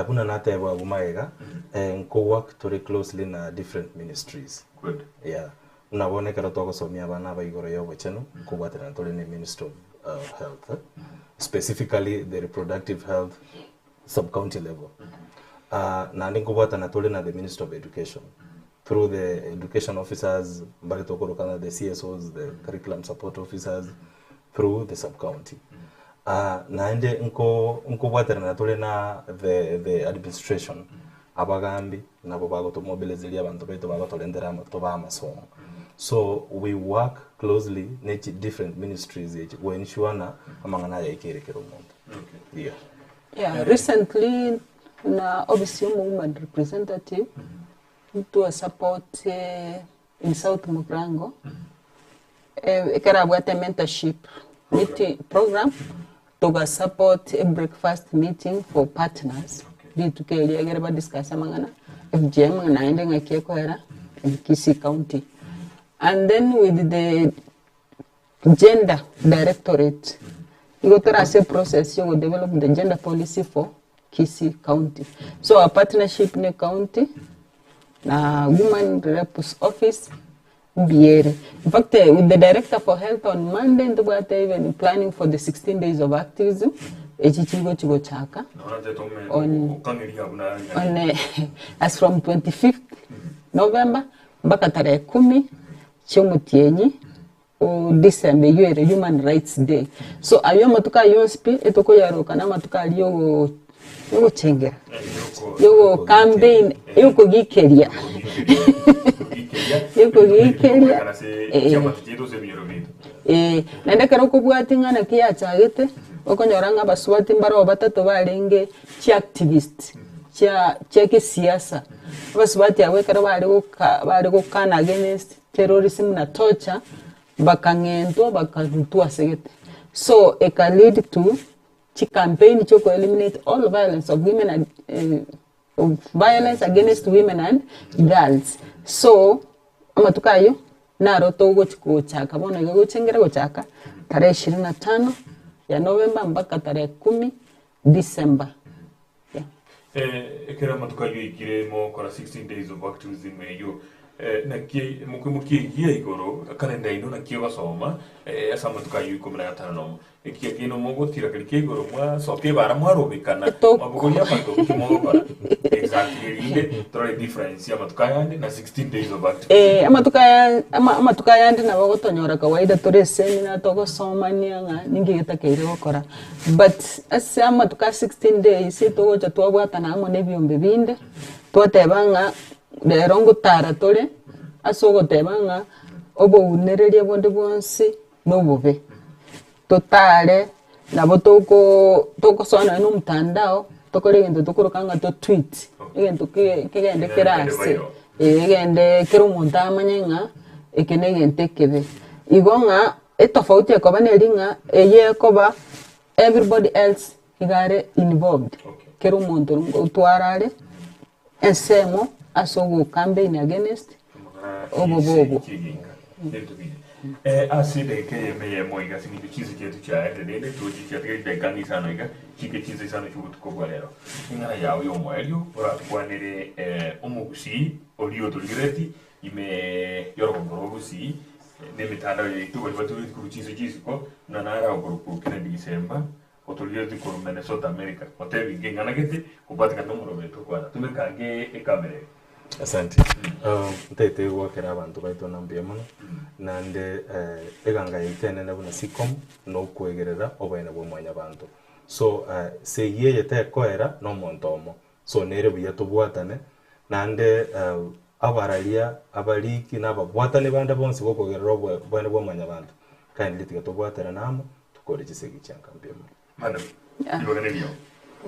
Buna nateba abwo magega, nko work tore closely na different ministries. Good. Yeah. Buna bono ekero twagosomia abana aba igoro ya obochenu, nkobwaterana tore ne Ministry of Health, specifically the reproductive health sub county level. Naende nkobwatana tore na the Ministry of Education through the education officers mbare tokoroka ng'a the CSOs, the curriculum support officers through the sub county. Naende nko nkobwaterana tore na the the administration abagambi nabo bagotomobilizeria abanto baito bagotorentera ama tobae amasomo. So we work closely ne chi different ministries echi go ensure ng'a amang'ana aya yaikeire kera omonto. Okay. Yeah. Yeah, recently na office ya omo-woman representative ntwa support in South Mugirango ekero abwate mentorship meeting program toga support a breakfast meeting for partners rituko erio egere ba discuss amang'ana FGM naende ng'aki ekoera in Kisii county. And then with the Gender directorate, igo tore ase eprocess ya ogodevelop the gender policy for Kisii county. So our partnership ne county na woman reps office mbuya ere. In fact with the director for health on Monday ntobwate even planning for the 16 days of activism echi chigochi gochaka on on as from 25th November mpaka tarehe kumi chi'omotienyi o December eyio ere Human Rights Day. So ayio amatuko ayio onsi pi etokoyaroka na amatuko aria yogo yogochengera, yogo campaign, yokogikeria yokogikeria eh. Eh, naende ekero okobwatia ng'a naki yachagete, okonyora ng'a abasubati mbaroo batato barenge chiactivist chia chia kisiasa, abasubati abwo ekero bare goka bare gokana against terrorism na torture, bakang'entwa bakarutwa ase gete. So eka lead to chicampaign chia oko eliminate all violence of women and of violence against women and girls. So amatuko ayio naro togochi gochaka bono iga gochengera gochaka tarehe ishirini na tano ya November mpaka tarehe kumi December. Yeah. Ekero amatuko ayio aikire mogokora 16 days of activism eyio, naki mokoimokia igoro kalenda yaino naki egosoma ase amatuko ayio ikomi na gatano nomo. Ekiya kiaino mogotira keria kia igoro mwasoka ebara mwarobekana Etoko. mwabogoria amato ki mogokora exactly erinde torore difference ya amatuko ayande na 16 days of activism. Eh, amatuko aya ama amatuko ayande nabo ogotonyora kawaida tore esemina togosomania ng'a ninki getakeire gokora. But ase amatuko a 16 days togocha twabwatana amo na ebiombe binde, twateba ng'a rero ngotara tore ase ogoteba ng'a obounereria bonde bwonsi na obobe. Totare nabo tokoo togosoa nonye na omotandao, tokore egento tokoroka ng'a to tweet, egento ke kegende kere ase, eh egende kera omonto amanye ng'a eke na egento ekebe. Igo ng'a etofauti ekoba neri ng'a eye ekoba everybody else iga are involved, kera omonto ngotwara are ensemo ase ogocampaign against obobe obwo. Ase edageka eyemo eyemo iga ase eng'encho chinsa chiaito chiaerire rende tochi chiatigaire chidageka ang'e isano iga chike chinsa isano chi'obotuko bwa rero. Eng'ana yao y'omoerio oratokwanere omogusii oria otorigereti ime y'orogongo rwa Gusii. Na emetandao yaito baria batorigetie korwa chinse chia isiko, buna nare agokorokwa Kennedy Gisemba, otorigetie korwa Minnesota America, gotebia inga eng'ana gete kobwatekana na omorobio tokwana. Tumeka ange ekamera eye. Asante. Ntaete goakera abanto baito na mbuya mono, naende eganga yaito enene buna SICOM nokwegerera oboene bwa mwanyabanto. So segi eye tekoera na omonto omo, so nere buya tobwatane naende abararia, abariki na ababwatani bande bonsi bokogerera oboene bwa mwanyabanto, kindly tiga tobwaterane amo tokore chisegi chia nka mbuya mono. Madam, Yeah. ribaga neriao.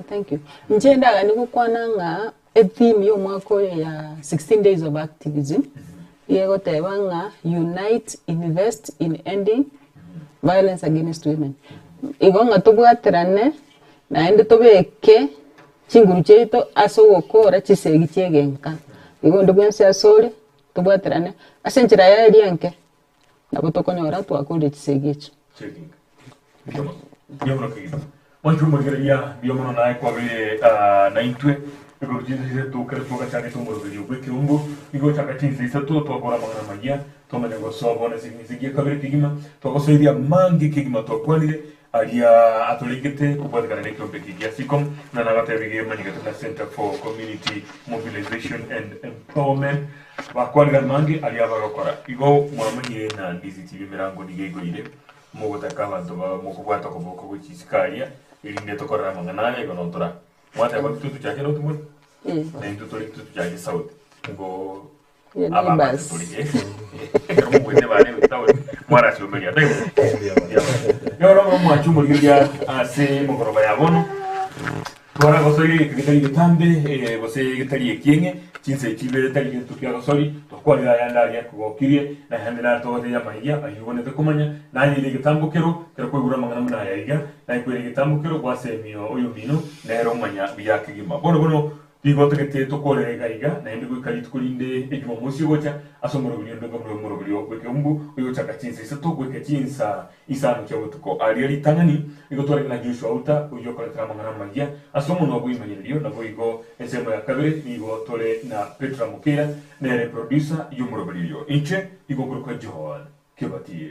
Thank you. Inche ndaganie gokwana ng'a etheme ya omwaka oyo ya 16 days of activism, iga egoteba ng'a unite, invest in ending violence against women. Igo ng'a tobwaterane naende tobeke chinguru chiaito ase ogokora chisegi chia egenka. Igo onde bwensi ase ore, tobwaterane ase enchera yaye eria enke, nabo tokonyora twakorire chisegi echi. Checking. Mbuya mono. Mbuya mono kegima. Mwanche omorigereria mbuya mono naye kwabeire naintwe igoro chinsa isato kero twagachagete omoroberio bw'ekeumbu nigo gochaka chinsa isato twakora amang'ana amayia twamanya gosoa bono ase ekenisa gia kabere kegima twagosoirie amange kegima twakwanire aria atorengete kobwatekana nekeombe eke gia SICOM buna nagotebirie gemanyegete buna Centre for Community Mobilization and Empowerment bakwanire amange aria bagokora igo mwamanyire ng'a DCTV emerango nigo eigoire Mogotaka abanto bao mokobwata okoboko gwe chisiko aria, erinde tokorere amang'ana aya igo notora. Mwateba intwe tochake notumore, na intwe tore intwe tochake south. Igo Ye aba abanto neighbors. tore ekero mogoete bare gochia town mwarasiomeria taibo. Yoro omwanchi omorigereria ase mogoroba ya bono. Twaragosoire egento getari getambe, gose getari ekieng'e, chinsa echi ibere tari gento kiagosori, twakwanire ayande aria akogokirie, na ayande naro togotebia amaiga ayio obwenerete komanya, nayeire egetambo kero, ekero kwaigure amang'ana buna aya iga, nayekwere egetambo kero gwasemia oyomino, nere omanya buya kegima. Bono bono nigo ntagete tokorere iga iga, naende goika rituko rinde Ejumamosi egocha, ase omoroberio onde onga buna omoroberio bw'ekeumbu, oyogochaka chinsa isato goika chinsa Isano chia botuko aria ritang'ani, nigo twarenge na Joshua Outa, oyio okoretera amang'ana amayia ase omonwa bw'eimanyererio, naboigo ensemo ya kabere nigo tore na Petra Mokeira, nere producer y'omoroberio oyo. Inche nigo nkorokwa John Kebati.